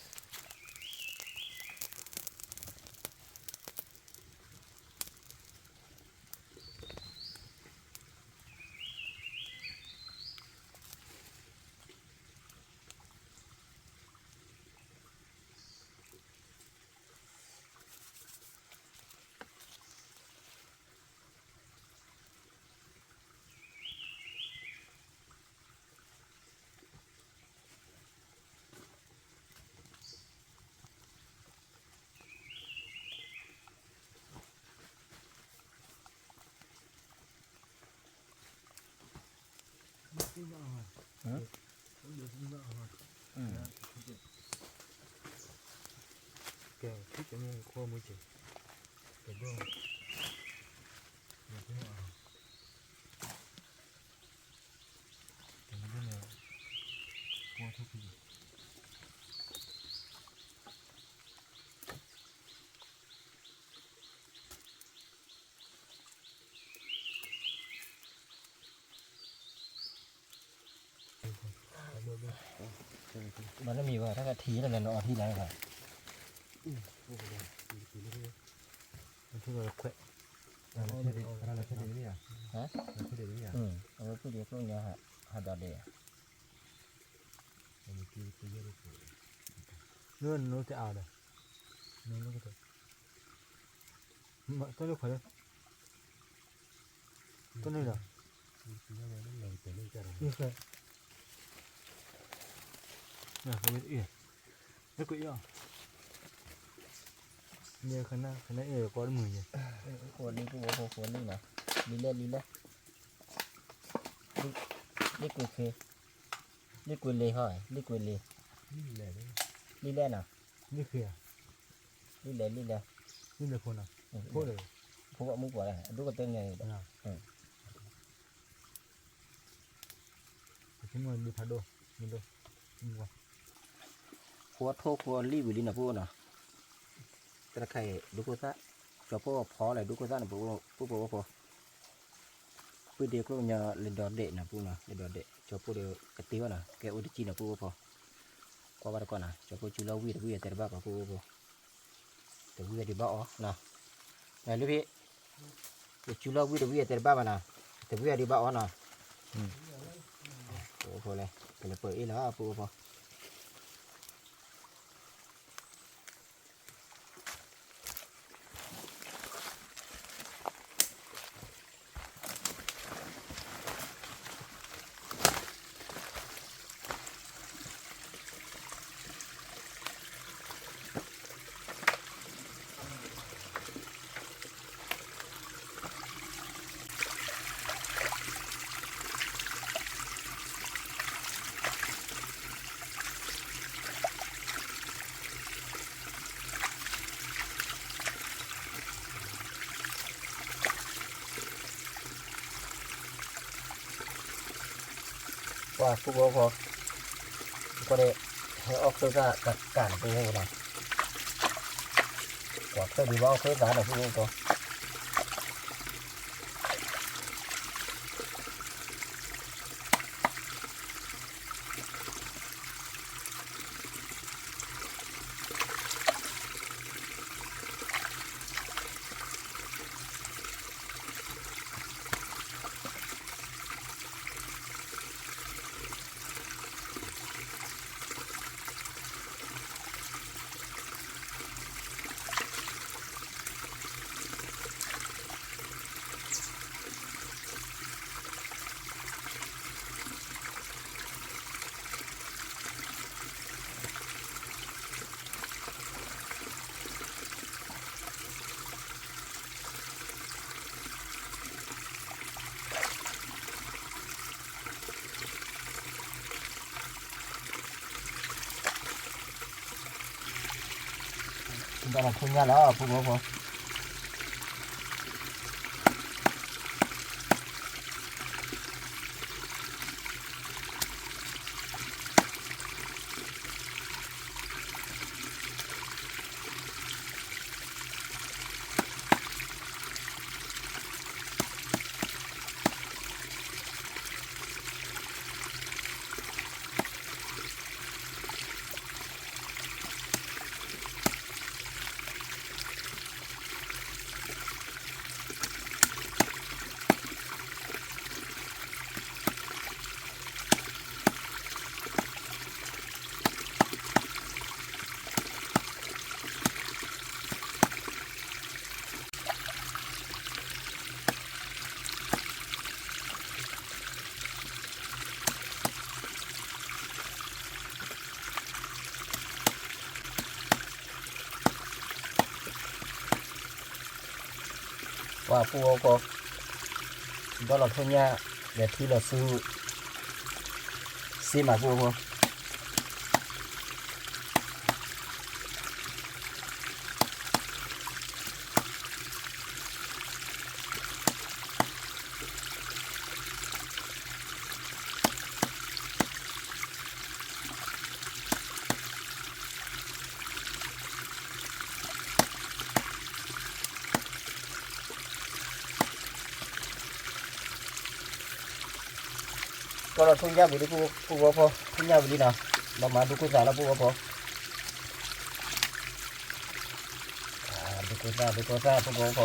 ကဲ ထံၣ်ကဲမုၢ်ခိၣ်မုၢ်ကဲ ကဲဒိၣ် ကဲဒိၣ်န့ၣ် ကဲထူၣ်ဖံး မ့ၢ်လၢမံၤဘၣ် တၢ်ကထံၣ်လၢနအီထံလၢဘၣ် ထံၣ်လီၤခွဲး အဝဲဖုၣ်ဒံးကျိၣ်ညါ ဟးဒီးဒဲး နနတအါဒီး နနကတ တၢ်လၢခွဲးလၢ တၢ်န့ၣ်ဒီး နခွဲး နခွဲးအံၤ နခွဲးအံၤ နခန ခနအံၤကီတမုာ်ယဲ ဃိးလံ ပူဖိဃိးလံနီၤ လံလဲၣ် လံလဲၣ် လံကွံာ်ခ့ လံကွံာ်လံဟီ လံကွံာ်လံ လံလဲၣ်နီၤ လံလဲၣ် လံလဲၣ် လံလဲၣ်ဖိနီၤ ဖိလၢ ဖိအမူပှၤလၢ အဒိၣ်ကတၢၢ်န့ၣ် ဖးဒိၣ် မ့ၢ်ဒိၣ် ဖိထိၣ်ဖိလံဝံၤလံနီၤ ပူဖိနီၤ တၢ်တခါအံၤ ဒိခိၣ်သၣ် ကၠီၤဖိအဖီလဲၣ် ဒိခိၣ်သၣ်န့ၣ် ပူဖိ ပူဖိ ပှ့ၤဒ့ကျိၣ်ကညီလၢဒီဒဲးနီၤ ပူနီၤ လၢဒီဒဲး ကၠီၤဖိဒီးကတ့ဝဲနီၤ ကဲအိၣ်တကံနီၤ ပူဖိ ကွၢ်ဘၣ်တကီးနီၤ ကၠီၤဖိကၠူလီၤဝံၣ်တဝံၣ်အတဲတဘၣ်ကီး ပူဖိ တဝံၣ်အဒုးဘၣ်အီၤနီၤ လၢဖဲ ကၠူလီၤဝံၣ်တဝံၣ်အတဲတဘၣ်ဘၣ်နီၤ တဝံၣ်အဒုးဘၣ်အီၤနီၤ ပူဖိလဲၣ် ပလဲၤပၢၤအ့ၣ်လီၤ ပူဖိ ပှၤပူဖိဖိ ကွၢ်ဒီး ဟဲအီၣ်ခၢၣ်သၣ်ကကၣ်န့ၣ် ပူဖိနီၤ ကွၢ်ခၢၣ်ဒုးဘၣ်အီၣ်ခၢၣ်သၣ်နီၤ ပူဖိဖိ ဒီးလီၤထိၣ်ညၣ်လီၤ ပူဖိဖိ ပှၤပူဖိဖိ ဒီးလီၤထိၣ်ညၣ် လဲၤထံလီၤဆူ ပ စ့မးဖိဖိ ကီၢ်လီၤထူညၣ်ပူၤဒ် ပုၢ်ဝဲၢ်ဖိ, ထူညၣ်ပူၤဒ်နီၤ, ဘၣ်မၤဒူကိၢ်သၣ်လီၤ ပုၢ်ဝဲၢ်ဖိ, ဒူကိၢ်သၣ် ဒူကိၢ်သၣ် ပုၢ်ဝဲၢ်ဖ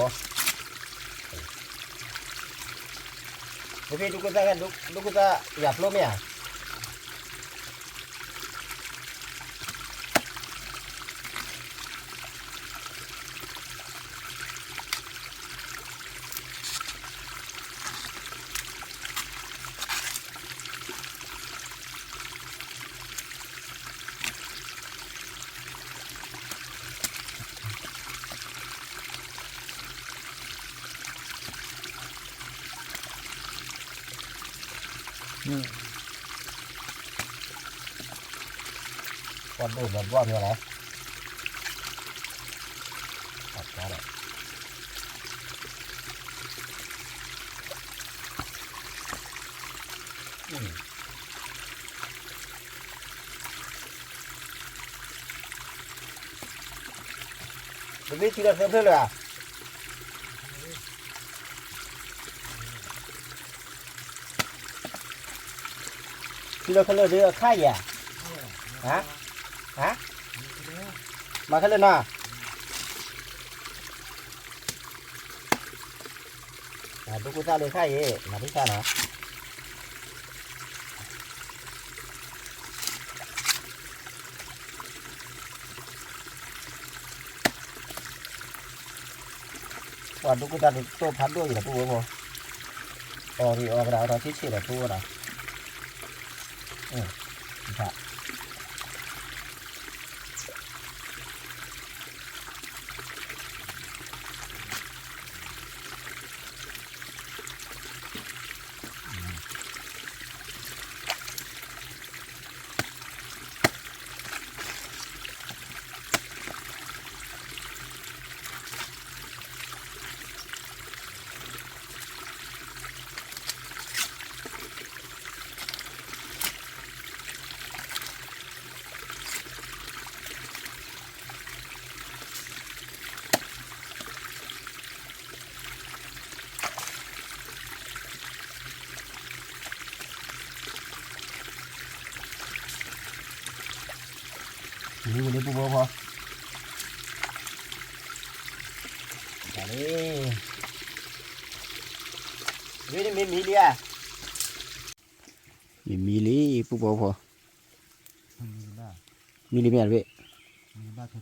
ိ, တဖဲဒူကိၢ်သၣ် ဒူကိၢ်သၣ်ယၤဖျိမ့ၢ်ဧါ. ပှၤဒိၣ်လီၤဘှီမ့ၢ်လဲၣ်. တဘ့ၣ်ထံလီၤသၢဖျၢၣ်လၢၤဧါ. ထံလီၤခဲလၢာ်ဒီးအခါယၤ, ဟါ, ဟါ, မၤခဲလၢာ်နီၤ, ဒူကိၢ်သၣ်လၢခါအံၤ မၤဒ်ဆၣ်နီၤ. ပှၤဒူကိၢ်သၣ်တတိၢ်ဖးဒိၣ်အံၤ ပုၢ်ဝဲၢ်ဖိ, အီၣ်ရံၣ်အီၣ်ကဒၣ်အီၣ်ထီၣ်ဆံးဆံးဒီး ပုၢ်ဝဲၢ်ဒီး, မံဝဲလံ ပုၢ်ဖိ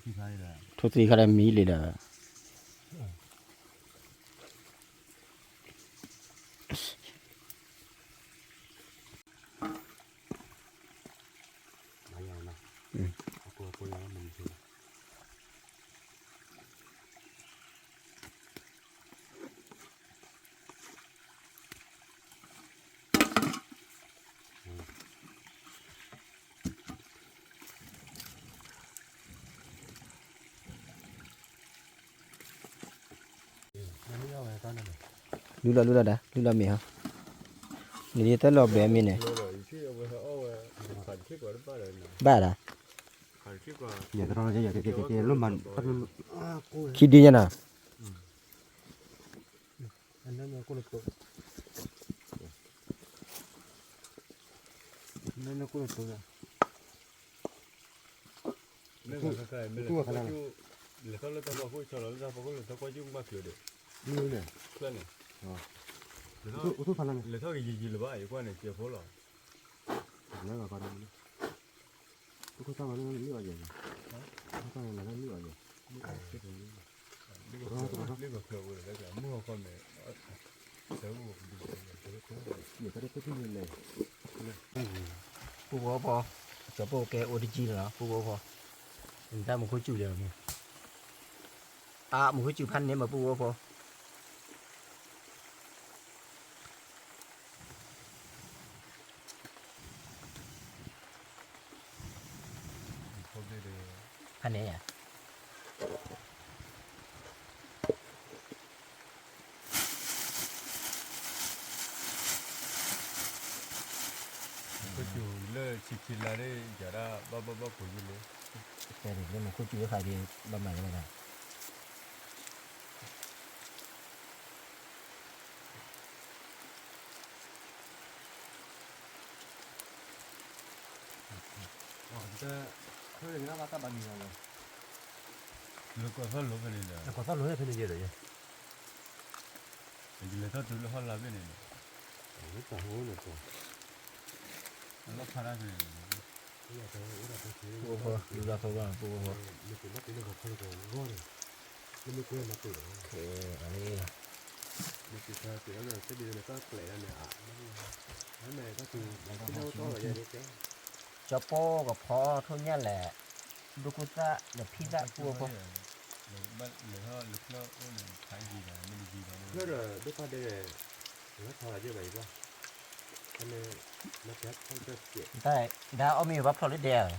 ဖိ, တၢ်လံ, ဝဲန့ၣ်မ့ၢ်မံလံဧါ, မ့ၢ်မံလံ ပုၢ်ဖိဖိ, မံလံမ့ၢ်ဧါတဘ့ၣ်, ထိၣ်သံခါဒီးမံလံဒီး လုၢ်လီၤလုၢ်လီၤဒၣ် လုၢ်လီၤမ့ၢ်ဟီ, နဒ်တၢ်လီၤဘဲမ့ၢ်န့ၣ်, ဘၣ်ဒၣ်, ခံဒုညါနီၤ, လဲၤထီၣ်လၢတၢ်ဖီခိၣ် ဆီလီၤလၢတၢ်ဖီခိၣ် လဲၤထီၣ်ကွၢ်ကၠူၣ်ကမၣ်ချုးဒီး, လဲၤထီၣ်ကယံာ်ယံာ်လၢၤဘၣ် ယကွၢ်န့ၣ် စဲးဖိလီၤ, ပုၢ်ဖိဖိ, ကၠီၤပိၢ်ကဲအိၣ်တကံလီၤ ပုၢ်ဖိဖိ, နတၢ်မူခိၣ်စူၤလံမ့ၢ်, အါ မူခိၣ်စူၤဖးန့ၣ်မ့ၢ် ပုၢ်ဖိဖိ. ဖဲန့ၣ်ယါ ခိၣ်စူၤလၢဆံခံလါန့ၣ် ယၤဒၣ်ဘၣ်ဘၣ်ဘၣ်ဖိးယုၢ်လၢ တဲန့ၣ်လၢမူခိၣ်စူၤလၢခါဒီး ဘၣ်မၤယဲလဲၣ် လၢကီၢ်သီၣ်လိၤဖဲန့ၣ်ဒီး ကီၢ်သီၣ်လိၤဖဲန့ၣ်ယဲဒီးယဲ ယလဲၤထီၣ်တုၤလၢဟီၣ်လာ်ဘ့ၣ်န့ၣ်ဒီး လီၢ်ဖးဒၣ်ဖဲန့ၣ် ပအိၣ်ဖီ လူလီၢ်ဖီဘၣ် ပအိၣ်ဖီ ကၠီပိၢ်ကဖီထိၣ်ညၣ်လဲၣ် ဒိၣ်ကူသၣ်ဒီးဖံသၣ်ပအိၣ်ဖီ တၢ်ဒါအီၣ်မ့ၢ်ဘၣ်ဖျိးလၢဒဲဧါ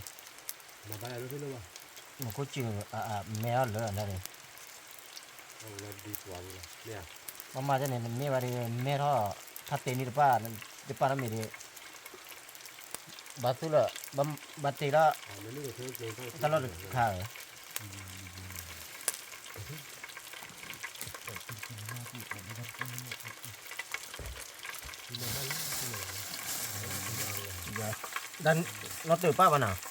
မူခိၣ်စူၤ မဲအီၣ်လၢဒၣ်န့ၣ် ပမၤတၢ်န့ၣ် နမ့ၢ်ဝဲဒီး မဲထီၣ် ဖးတဲနံၤတပၣ် တပၣ်ထီၣ်မ့ၢ်ဒီး ဘၣ်သူၣ်လၢ ဘၣ်တ့ထီၣ် တၢ်လီၢ်တခါဧါ ဒ်နီၢ်တၢၤပၣ်ဘၣ်နီၤ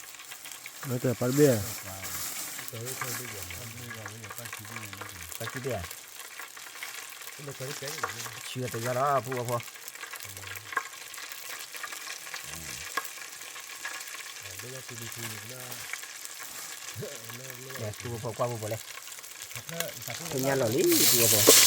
နီၢ်တၢၤပၣ်တဘ့ၣ် ပၣ်ခံဘ့ၣ်ဧါ ဆံးတယီလီၤ ပူဖိ ပူဖိကွၢ်ပူဖိလဲၣ် ထူညါလီၤလံ ပူဖိ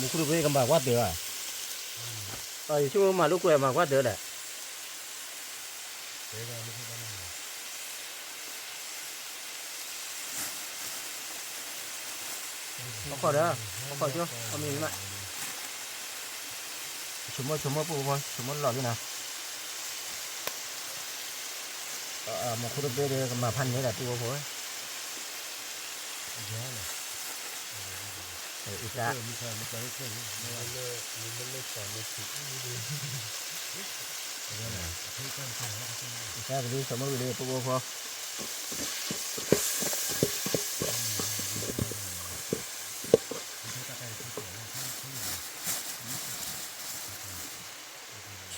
မူခိၣ်တဘ့ၣ်ကမၤကွၢ်တၢၤဘၣ် ယဆိကမိၣ်မၤလိာ်ကွဲမၤကွၢ်တၢၤဒီး ဟီၣ်ခိၣ်ဒီး ဟီၣ်ခိၣ်ဆိ အမံၤမး ဆိကမိၣ်ဆိကမိၣ်ပူဖိ ဆိကမိၣ်လီၤလံနီၤ မူခိၣ်တဘ့ၣ်ဒီးကမၤဖးန့ၢ်ဒီးပူဖိ အံသၣ် အံသၣ်ကဒုဆိကမိၣ်ကဒု ပူဖိ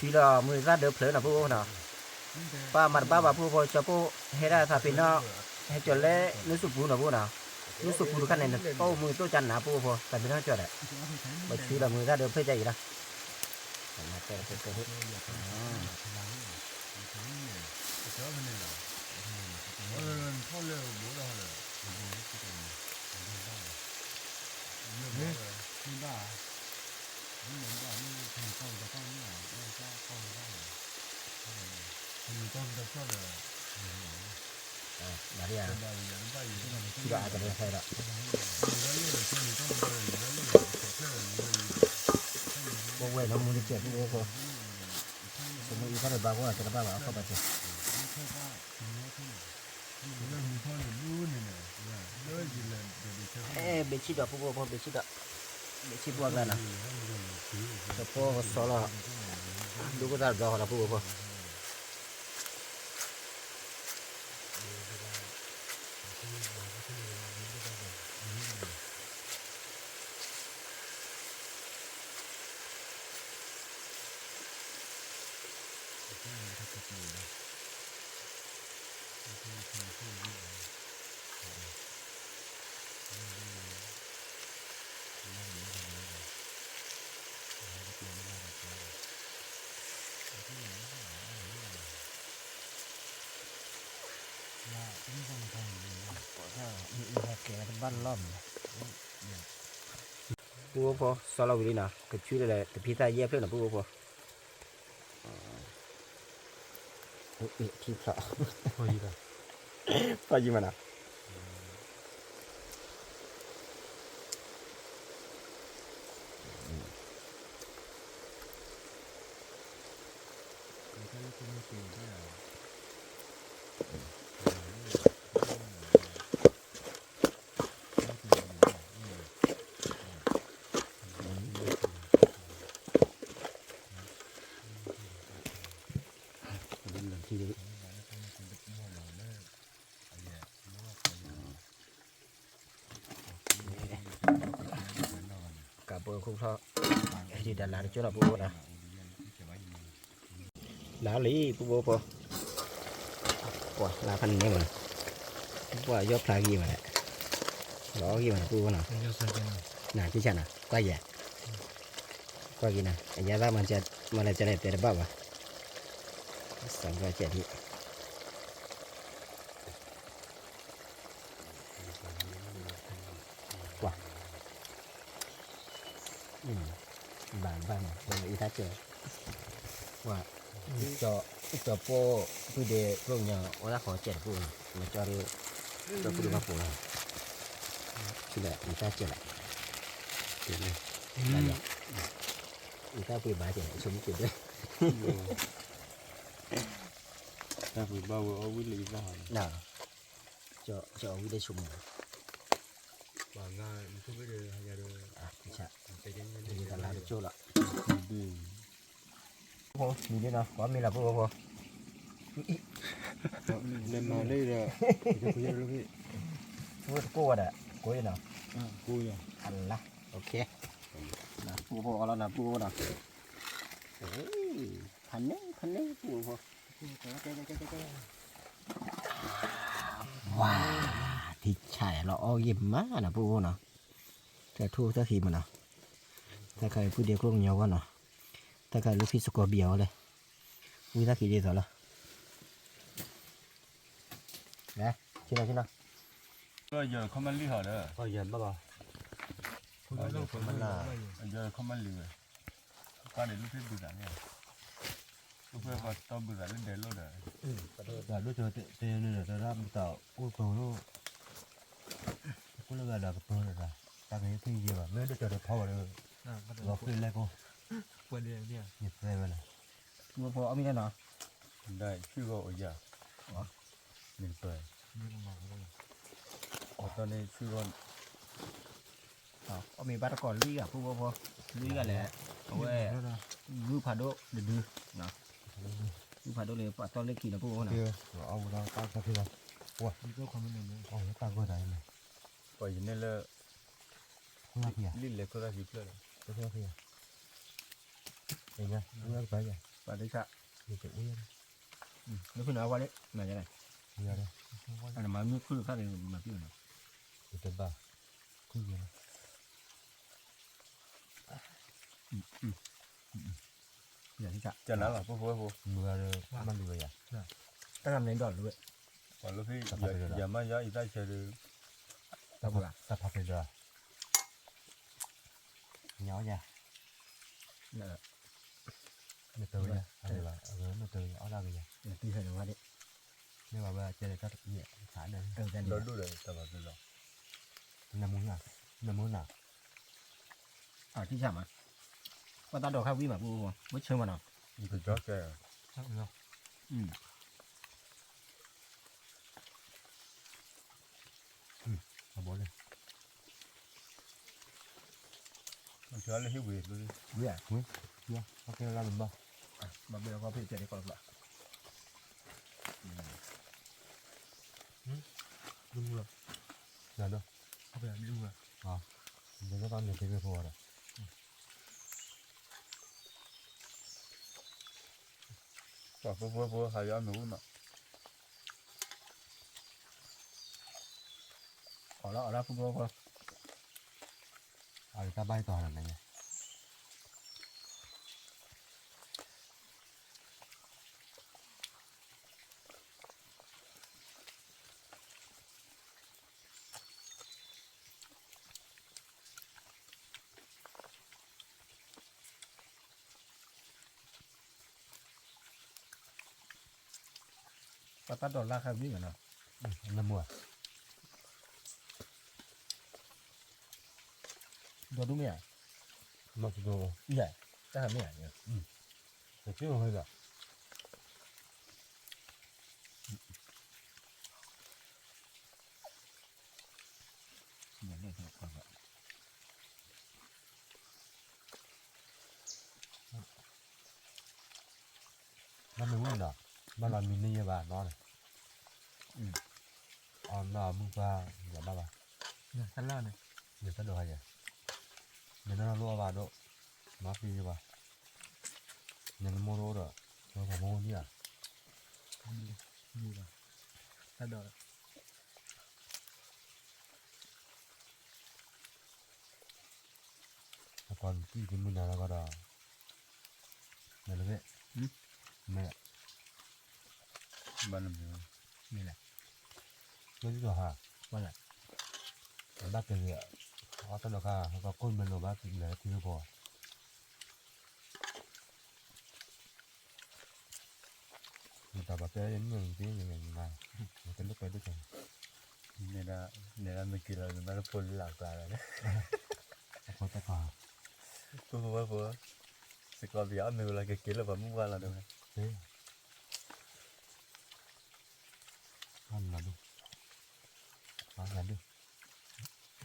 ဆံလီၤ မုၢ်သၣ်ဒၢဖျၢၣ်နီၤ ပူဖိနီၤ ပၢ်မၤတဘၣ်ဘၣ် ပူဖိ ကၠီပိၢ်ဟဲဒၣ်သးပ့ၤနီၣ် ဟဲကၠီၤလၢနုၢ်စူးပူနီၤ ပူဖိနီၤ နုၢ်စူးပူတခါန့ၣ် နတၢ်အိၣ်မူတအိၣ်ကၢ်နၤ ပူဖိ သးပ့ၤနီၣ်ကၠီၤဒီး ပဆံလီၤ မုၢ်သၣ်ဒၢဖျၢၣ်ကၠီၤအံၤလီၤ တဲတဲတဲတဲ မၤဒ်ယါ ထံဒီးအါတရံးဖဲဒီး ပဝဲနီၢ်မူတစဲးဖိဖိ ဆိကမိၣ်အံသၣ်တဘၣ်ဖိ တဲတဘၣ်ဘၣ် အခီၣ်ဘၣ်စဲး အဲ ဘ့ၣ်ဆံဒီးဖိဖိဖိ ဘ့ၣ်ဆံဒီး ဘ့ၣ်ဆံပှၢ်ကျါနီၤ ကပီၢ်ကစီလီၤ ဒိၣ်ကသၣ်တဘျီဃီဒီးဖိဖိဖိ ပူဖိ စီလီၤဝံၤလံနီၤ ကဆူလၢ တဖံသၣ်ယဲၢ်ဖျၢၣ်နီၤ ပူဖိ ထံဖျၢၣ် ဖျၢၣ်ယံၤမးနီၤ ပ ကးပိာ်ခိၣ်ဖျီၣ် ဟဲဒံးတၢ်လၢတကၠိလီၤ ပူဖိနီၤ, လါလံ ပူဖိဖိ, ပှၤလါဖးန့ၣ်မး, ပှၤယီၢ်ဖျါဂ့ၤမးလဲၣ်, လီၤဂ့ၤမး ပူဖိနီၤ, နၤ ထံဆးနၤ ကွၢ်ယဲၢ်, ကွၢ်က့ၤနၤ အယါသၣ်မၤလဲၤကလဲၣ်တဲတဘၣ်ဘၣ်, စးဘျီကဲဒ် ကွၢ်, ဘၣ်ဘၣ်မး အံသၣ်စဲး, ကွၢ်, ကၠီပိၢ်ဖုဒဲးကျိၣ်ညီ အိၣ်တၢ်ဃီစဲးတပူၤနီၤ, မ့ၢ်ကၠီဒီး ကၠီဖုဒဲးဘၣ်ပိာ်လီၤ, ထံလၢအံသၣ်စဲးလီၤ, အံသၣ်ပှ့ၤဘၣ်စဲး ဆိကမိၣ်က့ၤဒၣ် တၢ်ပှ့ၤဘၣ်ဝဲအီၣ်ဝံၣ်လၢအံသၣ်ဟီ, ကၠီအီၣ်ဝံၣ်လၢဆိကမိၣ်, ပှၤဂၤမ့ၢ်ခိၣ်ဘ့ၣ်ဒီး ဟါယၤဒီး တၢ်လါတကၠိလီၤ, မံၤဒ်နီၤ ကိးမံၤလၢပူဖိဖိ, လဲၤမၤလၢဒီး ပူဖိတကိးဝဲဒၣ် ကိးအံၤနီၤ, အလါ, ပူဖိအီၣ်လီၤနီၤ ပူဖိနီၤ, ဖးန့ၣ် ဖးန့ၣ် ပူဖိ ဝါ, ထံဆးယၤလီၤအီၣ်ဂ့ၤမးနီၤ ပူဖိနီၤ, တၢ်ထူၣ်တၢ်ဃံမးနီၤ, တၢ်ခါအံၤဖုဒဲးကျိၣ်ကညီဝဲနီၤ, တၢ်ခါအံၤလူၤဖံးစကီးဘံၣ်အီၤဝဲလဲၣ်, ဝံသးဃံဒ်သိးလီၤ, ဆ့လီၤဆ့လီၤ, ယခီမလံဟီဒီး, ယဘၣ်ဘၣ်, ယခီမလံဝဲ, ပၢ်န့ၣ်လူၤဖံးဘုသးန့ၣ်, လူၤဖံးပှၤတီဘုသးလၢဒဲးလိၣ်ဒီး, တၢ်ဒိၣ်ကၠီတဲန့ၣ်ဒီး တၢ်မ့ၢ်တၢ်အိၣ်ကၠီလိၣ်, ကိၣ်လၢဂၤဒီးကပၢၤဒီး, တၢ်ကဟဲဖံးယဲဘၣ် မ့ၢ်ဒိၣ်ကၠီတဖီဝဲဒီး, လီၤဃ့ၢ်လဲၣ်ကိၣ်, ယသဲဝဲလဲၣ်, ပူဖိအီၣ်မ့ၢ်နီၤ, ဒါဆံဂီၢ်အိၣ်ယၤ, မ့ၢ်ပၢၤ, အီၣ်တၢ်န့ၣ်ဆံဂီၢ် အီၣ်မ့ၤဘၣ်တကိးလွံၢ်ဂၤ ပူဖိဖိ, လွံၢ်ဂၤလဲၣ်, အဝဲ, ဂုၢ်ဖးဒိၣ်တဒု, ဂုၢ်ဖးဒိၣ်လၢပှၤတီလၢခံလီၤ ပူဖိနီၤ, အီၣ်ဝဲဒၣ်တၢ်ခီၣ်ထံးလီၤ, အီၣ်ဝဲတၢ်ဂီၢ်တၢ်န့ၣ်, ပှၤယန့ၣ်လၢ, လံၣ်လဲၤခိၣ်သၣ်ခံဖျၢၣ်လီၤ, ပှၤဒ့ဆၣ်, လၢဖုနၤဝဲလၢ, မၤယလဲၣ်, မၤမုၢ်ခုၣ်ခါန့ၣ် မၤပျံၤနီၤ, တဘၣ်, ခုၣ်ယဲလီၤ ကနၤလီၤ ဖိဖိဖိ, မုၢ်ဂၤဒီး မၤလူၤဝဲယၤ, တၢ်မၤဒိးလူၤဝဲ, ပှၤလၢဖံး, ယၤမ့ၢ်ယီအံသၣ်ဆၢဒီး, တၢ်ဖးဖျ့ဒီး, ညါအီၣ်ယၤ, မ့ၢ်တဝဲယၤ, မ့ၢ်တဝဲယၤ အီၣ်ဒၣ်ဝဲယၤ, မ့ၢ်ဘၣ်ဝဲကဲဒီးတၢ်တပံၤ, ဒီဒိၣ်ဒီးတၢ်ဘၣ်ဖျ့လီၤ, နမူနၤ, နမူနၤ အထံၣ်ဆၣ်မး, ပှၤတၢ်ဒိးခါဝံၤမး ပူဖိဖိ, မ့ၢ်ဆၢမးနီၤ, ကကၠီကဲ, အဘီလၢ, ဆၢလၢဟံၣ်ဝံၤ, ဝံၤ, ဝံၤ, ဟဲကဲလၢလၢမုၢ်ဘၣ်, ဘၣ်ဘၣ်လၢကီၢ်ဖံးကဲဒ်ကီၢ်ဖျါ နမူလီၤ, နဒိၣ်, နဒိၣ်တၢ်မ့ၢ်တ့ၢ်မ့ၢ်ဖိဒီး, ပှၤဖိဖိဖိ ဟးယီမ့ၢ်ဝံၣ်မး, အီၣ်လီၤအီၣ်လီၤဖိဖိဖိ, အတၢ်ဘၣ်ဟဲတီၤဟးလီၤန့ၣ် ပှၤတၢ်ဒိးလၢ်ခါဝံၤမးနီၤ, နမူဧါ, ဒိးဒူမ့ၢ်ဧါ, မၤစဒိး, တၢ်မ့ၢ်ဧါ, တက့ၢ်မ့ၢ်ဧါ, ဘၣ်မ့ၢ်ဝံၤနီၤ, ဘၣ်လီၤမံၤန့ၢ်ယဲဘၣ်နီၤန့ၣ်, အနီၢ်မုၣ်ပှၢ် ယဘၣ်ဘၣ်, ယတၢ်ဒိးဟါယဲ, ယနနီၢ်လိၣ်အီၣ်ဘၣ်ဒိၣ်, မၤသံယဲဘၣ်, ယနမိၢ်တအိၣ်ဒီး, ပှၤမိၢ်န့ၣ်ဧါ, တၢ်ဒိး အပှၤကံၣ်ကမုၢ်နၤလၢကဒီး, နလၢဘ့ၣ်, မ့ၢ်, ဘၣ်နမ့ၢ်, မ့ၢ်လဲၣ်, ကဒ်သိးဟါ, ဘၣ်လဲၣ်, ဘၣ်က့ၤ, အတၢ်လီၤခါ ဟကကိၢ်မ့ၢ်လိာ်ဘၣ်က့ၤလဲၤထံဖိကီၢ် နတၢ်ဘၣ်တဲယန့ၣ်သ့ၣ်ညါ, နတလိၣ်ပဲဒိၣ်ကဲ, နဲဒၣ်မ့ၢ်က့ၤလီၤ နဘၣ်လၢဖိလၢ်ကျါလီၤ, အဖိတၢ်ကီ, ဖိဖိဖိ, စ့ၢ်ကီးပယီၤအမ့ၢ်ဝဲလီၤကက့ၤလၢပှၤမုၢ်ပှၢ်လီၤဒီး, အနဒိၣ်, အနဒိၣ်,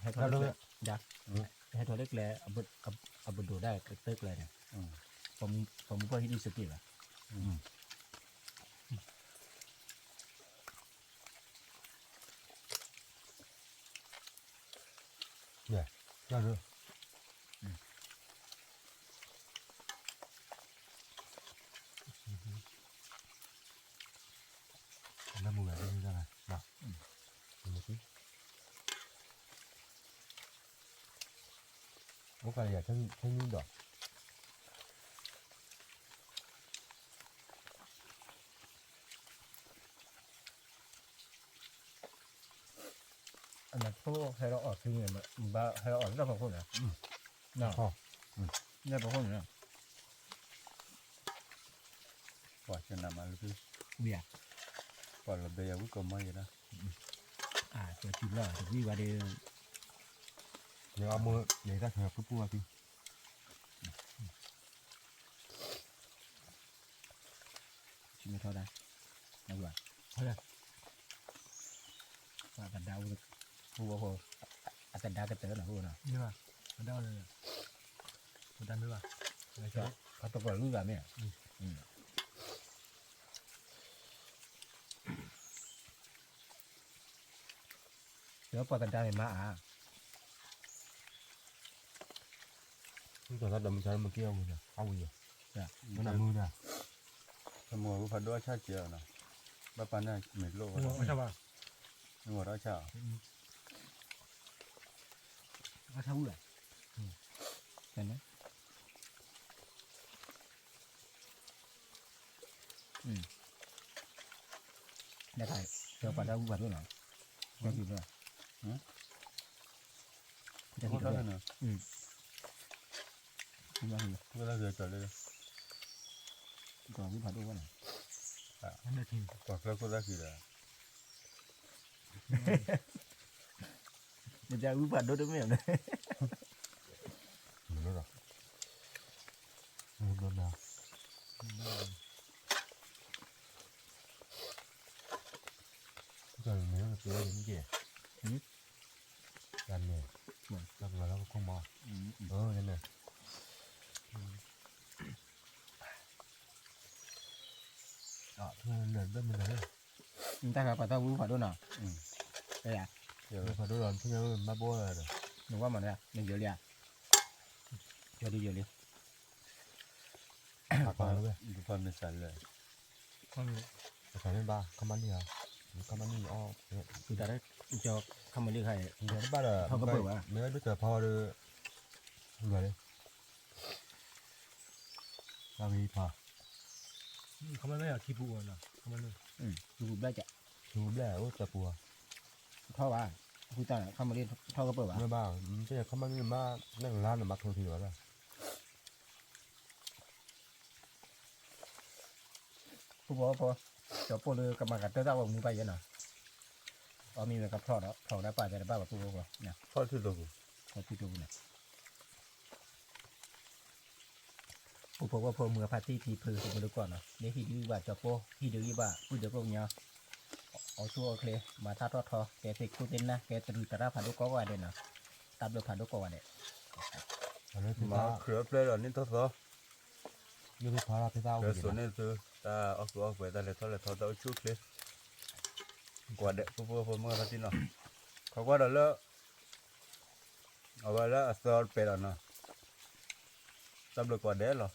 ဟဲထီၣ်လၢကျဲ, ဟဲထီၣ်လၢကျဲ, အပဒိၣ်ဒၣ်ကတၢၢ်ကျဲန့ၣ်, ပှၤမုၢ်ပှၢ်ဟံၣ်ဒုးစက့ၢ်ဘၣ်, လၢမုၢ်ဂၤဒ်န့ၣ်, အိၣ်ဃာ်ယၤထဲနံၤဒီး အနဖိဟဲလီၤအီၣ်သ့န့ၣ်, ဘၣ်ဟဲလီၤအီၣ်လၢဖီခိၣ်န့ၣ်, လၢဖီခိၣ်န့ၣ်, ပှၤကနၣ်မးလၢဖု, ပှၤလီၤဘဲယၤဝံကိးမီယဲဒၣ်, ကၠီစုလီၤတဝံၤဘၣ်ဒီး, ယအမိၢ်န့ၣ်တၢ်ဆၢပူပူအပူၤ ဆံမ့ၢ်ထီဒါ, နဝၤ, အတဒါ, အတဒါကတၢၢ်နီၤ, အတဒါမ့ၢ်ဘၣ်, အတပှၤလူၤဂၤမ့ၢ်, ပှၤတဒါမ့ၢ်မါအါ မ့ၢ်တၢ်သးဒီးမုၢ်ဆါမ့ၢ်က့ၤအဝံၤဒီး အဝံၤယဲ, မ့ၢ်နမုၢ်ဒၣ်, မုၢ်ဝဲဖးဒိၣ်အဆၣ်ကဲးအီၤနီၤ, ဘၣ်ပာ်န့ၣ်မ့ၢ်လိၣ်ဝဲ, မုၢ်ဝဲတၢ်ဆၣ်အီၤ, အဆၣ်ဝံၤဘၣ်, တၢ်ခါ, ကၠီပှၤတၢ်ဝူဖးဒိၣ်နီၤ, ကၠီပှၤ, တၢ်ခါ, ကၠီဝူဖးဒိၣ်ဝဲနီၤ, ပှၤကျဲခိၣ်တၢ်ခါဒီး နတၢ်ဝူဖးဒိၣ်တမ့ၢ်, မ့ၢ်လီၤ, မ့ၢ်လီၤ, တၢ်မ့ၢ်က့ၤ, တၢ်မ့ၢ်, တၢ်ကလီၤလၢပခိၣ်မီ, အၢ, နတၢ်ခါပှၤတၢ်ဝူဖးဒိၣ်နီၤ, ဖးဒိၣ်လီၤ, မ့ၢ်ဘၣ်ဘိဒီး, နဝဲမၤနၤ, နယိၤလံဧါ, ယိၤလံယိၤလံ, တခါမ့ၢ်ဘၣ် ခမၣ်နံၣ်ဧါ, ခမၣ်နံၣ်အီၣ်, ခမၣ်နံၣ်ခါ, ဘၣ်ဒီး, မ့ၢ်ဒိၣ်တၢ်ဖီဒီး, လၢဂ့ၤဖး, ခမၣ်နံၣ်အီၣ်ခံပူၤအီၤနီၤ, ခံပူၤဘျဲၣ်, ခံပူၤဘျဲၣ်အိၣ်တပူၤအီၤ, ထီၣ်ဘၣ်, ဃုတၢ်ခမၣ်နံၣ်ထီၣ်ကပၢၢ်ဘၣ်, မ့ၢ်ဘၣ်, မ့ၢ်ခမၣ်နံၣ်မး, နလါနမၤထိၣ်ထံဘၣ်လၢ ပူဖိဖိ, ကၠီပိၢ်လၢကမၤကတၢၢ်တၢ်ဝဲမူဘၣ်ယဲနီၤ, အီၣ်မ့ၢ်ဝဲကဖျီၣ်ဒီး ဖျီၣ်ဝဲဒၣ်ပာ်သဲတဘၣ်ဘၣ်ပူဖိဖိ, ဖျီၣ်ထံတိၢ်ပူၤ, ဖျီၣ်ထံတိၢ်ပူၤန့ၣ်, ပူဖိဖိဖိမုၢ်အဖါတံၢ်ဖံဖုတမုၢ်တကိးနီၤ, မ့ၢ်ဟံၣ်ဒုးဘၣ်ကၠီပိၢ် ဟံၣ်ဒုးယံၣ်ဘၣ်ပုၢ်ဒုးကိးကညီ, အီၣ်ဆူၣ်အီၣ်ချ့ မၤတၢ်ထီၣ်ထီ ကဲသ့ၣ်ခိၣ်သ့ၣ်နၢ် ကဲတရူးသရၣ်ဖးဒိၣ်ကိးဂၤဒဲးနီၤ, တၢ်ဘျုးဖးဒိၣ်ကိးဂၤဒဲး, မၤခရံာ်အပျဲၢ်ဒီးနံၣ်ထီၣ်သီ, ကဲစိာ်န့ၢ်သု တၢ်အီၣ်ကုၢ်အီၣ်ပှဲၤ တၢ်လဲၤထီၣ်လဲၤထီ တၢ်အိၣ်ဆူၣ်အိၣ်ချ့, ကွၢ်ဒဲး ဖိဖိဖိမုၣ်ဂၤဖါတံၢ်နီၤ, ခီကွၢ်ဒီးလၢ အဝဲလၢအသၢပဲာ်ဒီးနီၤ, တၢ်ဘျုးကွၢ်ဒဲးလီၤ.